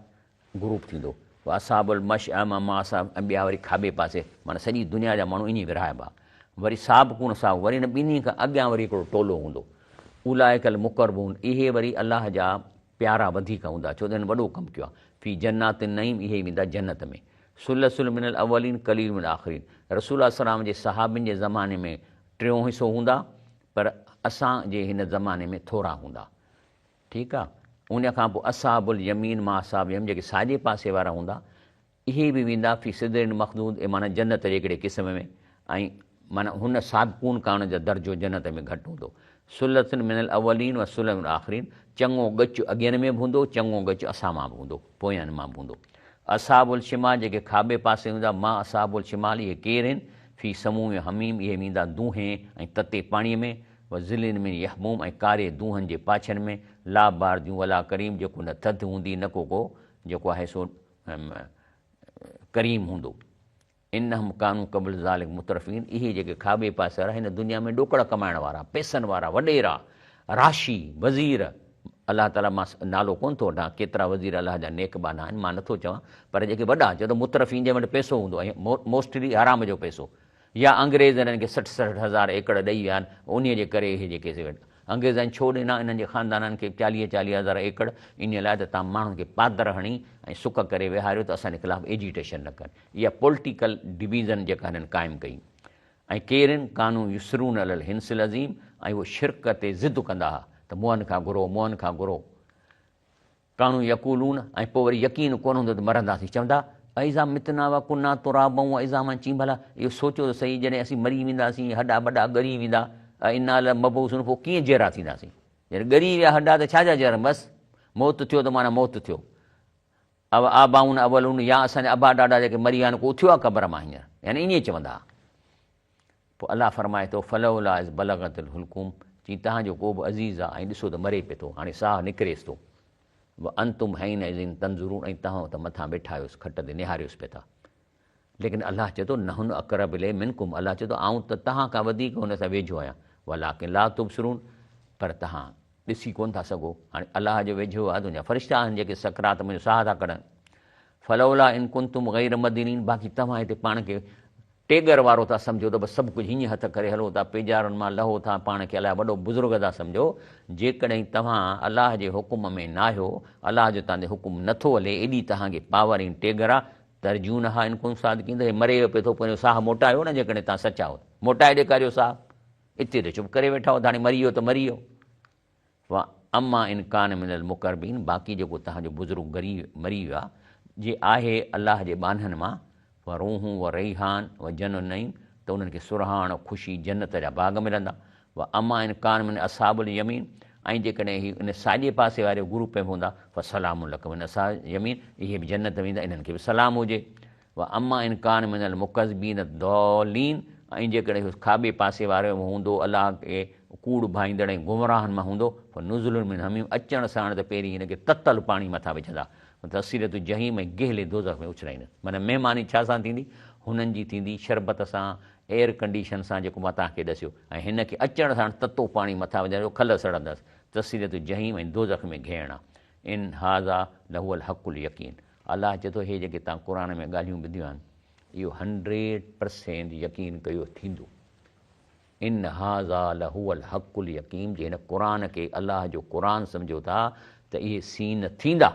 ग्रुप थींदो, असाबुल मशअम मां असाब, ऐं ॿिया वरी खाॿे पासे, माना सॼी दुनिया जा माण्हू ईअं विराइबा। वरी साबकून साहब, वरी हिन ॿिन्ही खां अॻियां वरी हिकिड़ो टोलो हूंदो, उलाइकल मुक़रबून, इहे वरी अलाह जा प्यारा वधीक हूंदा, छो त हिन वॾो कमु कयो आहे। फ़ी जन्नात नईम, इहे वेंदा जन्नत में। सुलसुल मिनल अवलीन कलील मिनल आख़िरीन, रसूल सलाम जे सहाबिन जे ज़माने में टियों हिसो हूंदा, पर असांजे हिन ज़माने में थोरा हूंदा, ठीकु आहे। उन खां पोइ असाबुल यमीन मां असाब यमीन, जेके साॼे पासे वारा हूंदा, اهي به ويندا في سدر مخضود اي معنيٰ جنت جي هڪڙي قسم ۾ ۽ معنيٰ هن سابقون کان ان جو درجو جنت ۾ گهٽ هوندو. ثلة من الاولين و ثلة من الاخرين چڱو ڳچ اڳين ۾ به هوندو چڱو ڳچ اسان مان به هوندو پوين مان به هوندو. اصحاب الشمال جيڪي کاٻي پاسي هوندا ما اصحاب الشمال اهي ڪير هن في سموم و حميم اهي ويندا دونهين ۽ تتي پاڻي ۾ و ظل من يحموم ۽ ڪاري دونهن جي پاڇن ۾ لا بارد ولا ڪريم جيڪو نه ٿڌ هوندي نه ڪو ڪو جيڪو آهي سو ڪريم هوندو. انهم ڪانوا قبل ذلک مترفين اهي جيڪي کاٻي پاسي وارا هن دنيا ۾ ڏوڪڙ ڪمائڻ وارا، پئسن وارا، وڏيرا، راشي، وزير، الله تعالي مان نالو ڪونه ٿو وٺان ڪيترا وزير الله جا نيڪ ٻانها آهن مان نٿو چوان پر جيڪي وڏا چئو ته مترفين جنهن وٽ پئسو هوندو ۽ موسٽلي حرام جو پئسو يا انگريز انهن کي 60 60 هزار ايڪڙ ڏئي ويا آهن انهي جي ڪري اهي جيڪي سي انگريزن ڇو ڏنا انهن جي خاندانن کي چاليهه چاليهه هزار ايڪڙ انهي لاء ته توهان ماڻهن کي پادر هڻي ۽ سڪ ڪري ويهاريو ته اسان جي خلاف ايجيٽيشن نه ڪن. اها پولٽيڪل ڊويزن جيڪا هنن قائم ڪئي ۽ ڪيرين ڪانو يصرون علي الحنث العظيم ۽ اهي شرڪ تي ضد ڪندا ها ته منهن کان گهرو منهن کان گهرو. ڪانو يقولون ۽ پوء وري يقين ڪونه هوندو ته مرنداسين چوندا اذا متنا وڪنا ترابا وعظاما چين ڀلا اهو سوچو ته سهي جڏهن اسين مري وينداسين هڏا ٻڏا ڳري ويندا ائنا لمبعوثون پوء ڪيئن جيئرا ٿينداسين جڏهن ڳري ويا هڏا ته ڇا جا جيئرا بس موت ٿيو ته معنيٰ موت ٿيو او آباؤنا اولون يا اسان جا ابا ڏاڏا جيڪي مري ويا آهن ڪو اٿيو آهي قبر مان هينئر يعني ائين چوندا ها پوء الله فرمائي ٿو، فلولا اذ بلغت الحلقوم، چي توهان جو ڪو به عزيز آ ۽ ڏسو ته مري پئي ٿو، هاڻي ساهه نڪريس ٿو، وانتم حينئذ تنظرون ۽ توهان ته مٿان ويٺا آهيوس کٽ تي نهاريوس پئي ٿا. ليڪن الله چئي ٿو، نحن اقرب اليه منڪم، الله چئي ٿو آئون ته توهان کان وڌيڪ هن سان ويجهو آهيان، ولڪن لا تبصرون، پر توهان ڏسي ڪونه ٿا سگهو. هاڻي الله جو ويجهو آهي ته ان جا فرشتا آهن جيڪي سڪرات منجهه ساهه ٿا ڪڍن. فلولا ان ڪنتم غير مدينين، باقي توهان هتي پاڻ کي ٽيڳر وارو ٿا سمجهو ته بس سڀ ڪجهه هيئن هٿ ڪري هلو ٿا، پيجارن مان لهو ٿا، پاڻ کي الائي وڏو بزرگ ٿا سمجهو، جيڪڏهن توهان الله جي حڪم ۾ ناهيو، الله جو توهان تي حڪم نٿو هلي، ايڏي توهان کي پاور ۽ ٽيڳر آ، ترجونها ان ڪنتم صادقين ته هي مري ويو پئي ٿو پنهنجو ساهه موٽايو نه جيڪڏهن توهان سچا هو ته موٽائي ڏيکاريو ساهه، اتي ته چپ ڪري ويٺا هو ته هاڻي مري ويو ته مري ويو. واما ان ڪان من المقربين باقي جيڪو توهان جو بزرگ گري مري ويو آهي جي آهي الله جي ٻانهن مان فروح و ريحان و جن النعيم ته انهن کي سرهاڻ خوشي جنت جا باغ ملندا واما ان ڪان من اصحاب اليمين ۽ جيڪڏهن هي ان ساڄي پاسي واري گروپ ۾ هوندا فسلام لڪم من اصحاب اليمين اهي به جنت ويندا انهن کي به سلام هجي واما ان ڪان من المڪذبين الضالين ۽ جيڪڏهن اهو کاٻي پاسي واري ۾ هوندو الله کي ڪوڙ ڀائيندڙ ۽ گمراهن مان هوندو فنزل من حميم اچڻ ساڻ ته پهرين هن کي تتل پاڻي مٿان وجهندا وتصلية جحيم ۽ گهلي دوزخ ۾ اڇلائيندس معنيٰ مهماني ڇا سان ٿيندي هنن جي ٿيندي شربت سان ايئر ڪنڊيشن سان جيڪو مان توهان کي ڏسيو ۽ هن کي اچڻ ساڻ تتو پاڻي مٿان وجهندو کل سڙندس تصلية جحيم ۽ دوزخ ۾ گهيڻ آ ان هذا لهو الحق اليقين الله چئي ٿو هي جيڪي توهان قرآن ۾ ڳالهيون ٻڌيون آهن اهو هنڊريڊ پرسينٽ يقين ڪيو ٿيندو. ان هذا لهو الحق اليقين جي هن قرآن کي الله جو قرآن سمجهو ٿا ته اهي سين ٿيندا.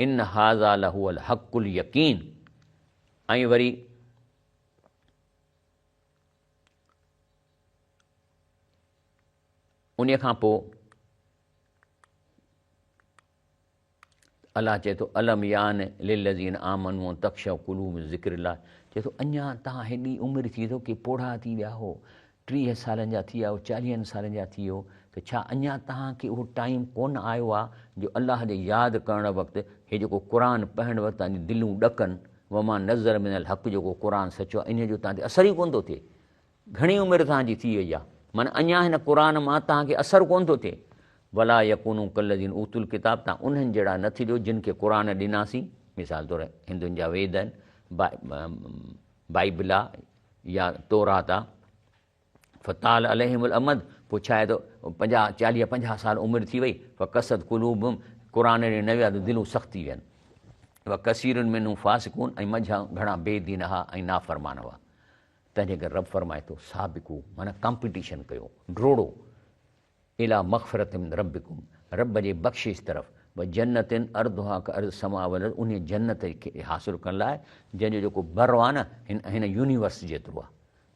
ان هذا لهو الحق اليقين ۽ وري انهي کان پوء الله چئي ٿو، الم يان للذين آمنوا ان تخشع قلوبهم لذڪر الله چئي ٿو اڃا توهان هيڏي عمر ٿي اٿو ڪي پوڙها ٿي ويا هو 30 سالن جا ٿي ويا هو 40 سالن جا ٿي ويو ته ڇا اڃا توهان کي اهو ٽائيم ڪونه آيو آهي جو الله جي ياد ڪرڻ وقت هي جيڪو قرآن پڙهڻ وقت توهان جون دليون ڏڪن وما نزل من الحق جيڪو قرآن سچو آهي انهي جو توهان تي اثر ئي ڪونه ٿو ٿئي گهڻي عمر توهان جي ٿي وئي آهي، معنيٰ اڃا هن قرآن مان توهان کي اثر ڪونه ٿو ٿئي. ولا يڪونوا ڪالذين اوتوا الڪتاب توهان انهن جهڙا نه ٿجو جن کي قرآن ڏناسين، مثال طور هندن جا ويد آهن، بائيبل آهي يا تورات آهي. فطال عليهم الامد پوء ڇا آهي ته 50 40 50 سال عمر ٿي وئي، فقست قلوبهم قرآن ڏي نه ويا ته دلون سخت ٿي وين. وڪثير منهم فاسقون ۽ منجهان گهڻا بي دين هئا ۽ نافرمان هئا. تنهنجي ڪري رب فرمائي ٿو، سابقو معنيٰ ڪامپيٽيشن ڪيو، ڊوڙو، الي مغفرة من ربڪم رب جي بخشش طرف، و جنة عرضها ڪعرض السماء والارض انهيء جنت کي حاصل ڪرڻ لاء جنهن جو جيڪو بر آهي نه هن هن يونيورس جيترو آهي،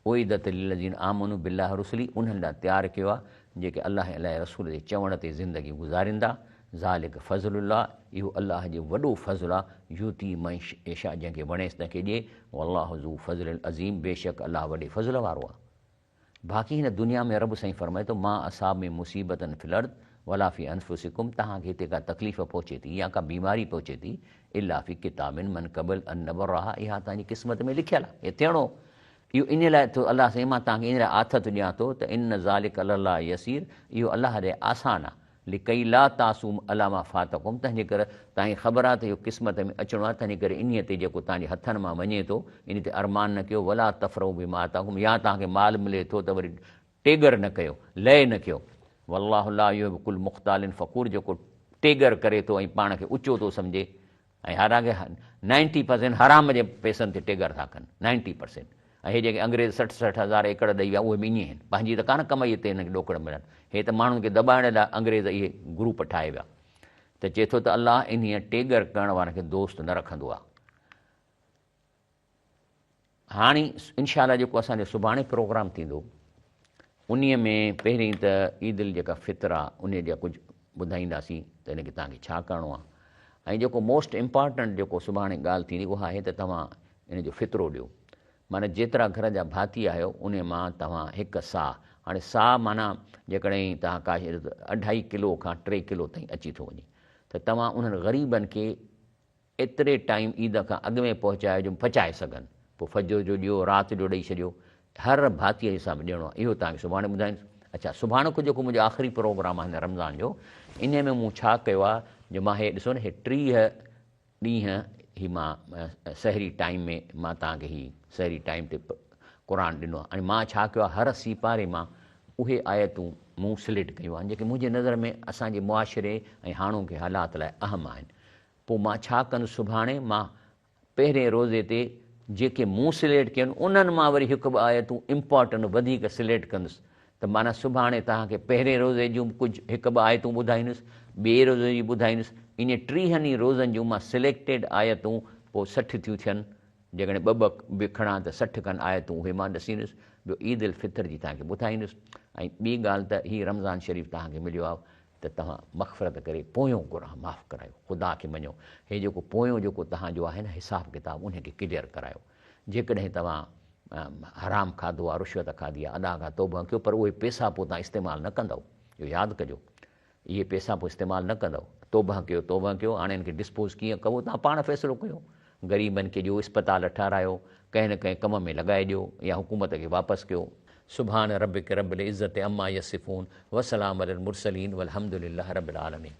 اعدت للذين آمنوا بالله ورسله انهن لاء تيار ڪيو آهي جيڪي الله ۽ الله جي رسول جي چوڻ تي زندگي گذاريندا، ذالڪ فضل الله، اهو الله جو وڏو فضل آهي، يؤتي من يشاء جنهن کي وڻيس تنهن کي ڏئي، والله ذو فضل عظيم بيشڪ الله وڏي فضل وارو آهي. باقي هن دنيا ۾ رب سائين فرمائي ٿو، ما اصاب من مصيبة في الارض ولا في انفسڪم توهان کي هتي ڪا تڪليف پهچي ٿي يا ڪا بيماري پهچي ٿي الا في ڪتاب من قبل ان نبرها اها توهان جي قسمت ۾ لکيل آهي اهو ٿيڻو هو. اهو ان لاء ٿو الله سائين مان توهان کي ان لاء آٿت ڏيان ٿو ته ان ذلک علی الله يسير اهو الله لاء آسان آهي لڪي لا تاسوا علي ما فاتڪم تنهنجي ڪري توهان کي خبر آهي ته اهو قسمت ۾ اچڻو آهي تنهنجي ڪري انهيء تي جيڪو توهان جي هٿن مان وڃي ٿو انهي تي ارمان نه ڪيو ولا تفرحوا بما آتاڪم يا توهان کي مال ملي ٿو ته وري ٽيڳر نه ڪيو لئه نه ڪيو والله لا يحب ڪل مختال فخور جيڪو ٽيڳر ڪري ٿو ۽ پاڻ کي اچو ٿو سمجهي ۽ حالانڪه نائنٽي پرسينٽ حرام جي پئسن تي ٽيڳر ٿا ڪن نائنٽي پرسينٽ ۽ هي جيڪي انگريز 60 60 هزار ايڪڙ ڏئي ويا اهي به ائين آهن پنهنجي ته ڪانه ڪمائي تي هنن کي ڏوڪڙ ملن هي ته ماڻهن کي دٻائڻ لاء انگريز اهي گروپ ٺاهي ويا ته چئي ٿو ته الله انهيء ٽيڳر ڪرڻ وارن کي دوست نه رکندو آهي. هاڻي انشاء الله جيڪو اسان جو سڀاڻي پروگرام ٿيندو انهي ۾ پهرين ته عيد جيڪا فطر آ انهي جا ڪجهه ٻڌائينداسين ته ان کي توهان کي ڇا ڪرڻو آ ۽ جيڪو موسٽ امپارٽنٽ جيڪو سڀاڻي ڳالهه ٿيندي اها آهي ته توهان ان جو فطرو ڏيو معنيٰ جيترا گهر جا ڀاتي آهيو انهي مان توهان هڪ ساء هاڻي ساء معنيٰ جيڪڏهن توهان ڪا اڍائي ڪلو کان 3 ڪلو تائين اچي ٿو وڃي ته توهان انهن غريبن کي ايتري ٽائيم عيد کان اڳ ۾ پهچايو جو پچائي سگهن. پوء فجر جو ڏيو، رات جو ڏئي ڇڏيو. هر ڀاتيء جي حساب ڏيڻو آهي. اهو توهان کي سڀاڻي ٻڌائيندس. اڇا سڀاڻڪو جيڪو منهنجو آخري پروگرام آهي هن رمضان جو، انهيء ۾ مون ڇا ڪيو آهي جو مان هي ڏسو نه هي 30 ڏينهن هي مان سحري ٽائيم ۾ مان توهان کي هي سحري ٽائيم تي قرآن ڏنو آهي ۽ مان ڇا ڪيو آهي هر سيپاري مان اهي آيتون مون سليڪٽ ڪيون آهن جيڪي منهنجي نظر ۾ اسان جي معاشري ۽ هاڻوڪي حالات لاء اهم آهن. پوء مان ڇا ڪندس سڀاڻي مان پهرين روزي تي جيڪي مون سليڪٽ ڪيون انهن مان وري هڪ ٻه آيتون امپارٽنٽ وڌيڪ سليڪٽ ڪندس ته معنيٰ سڀاڻي توهان کي پهرين روزي جون به ڪجهه هڪ ٻه آيتون ٻڌائيندس ٻئي روزي جي ٻڌائيندس ائين ٽيهن ئي روزن جون مان سليڪٽيڊ آيتون پوء 60 ٿيون ٿين جيڪڏهن ٻه ٻه به کڻان ته 60 کن آيتون اهي مان ڏسيندس ٻيو عيد الفطر جي توهان کي ٻڌائيندس ۽ ٻي ڳالهه ته هي رمضان شريف توهان کي مليو آهي ته توهان مغفرت ڪري پويون گناهه معاف ڪرايو، خدا کي مڃو، هي جيڪو پويون جيڪو توهان جو آهي نه حساب ڪتاب انهي کي ڪليئر ڪرايو، جيڪڏهن توهان حرام کاڌو آهي، رشوت کاڌي آهي، الله کان توبهه ڪيو پر اهي پيسا پوء توهان استعمال نه ڪندؤ، اهو ياد ڪجو، اهي پيسا پوء استعمال نه ڪندؤ، توبهه ڪيو، توبهه ڪيو، هاڻي ان کي ڊسپوز ڪيئن ڪبو توهان پاڻ فيصلو ڪيو، غريبن کي ڏيو، اسپتال ٺهرايو، ڪنهن نه ڪنهن ڪم ۾ لڳائي ڏيو يا حڪومت کي واپس ڪيو. سبحان ربک رب العزت عما يصفون وسلام علي المرسلين والحمد لله رب العالمين.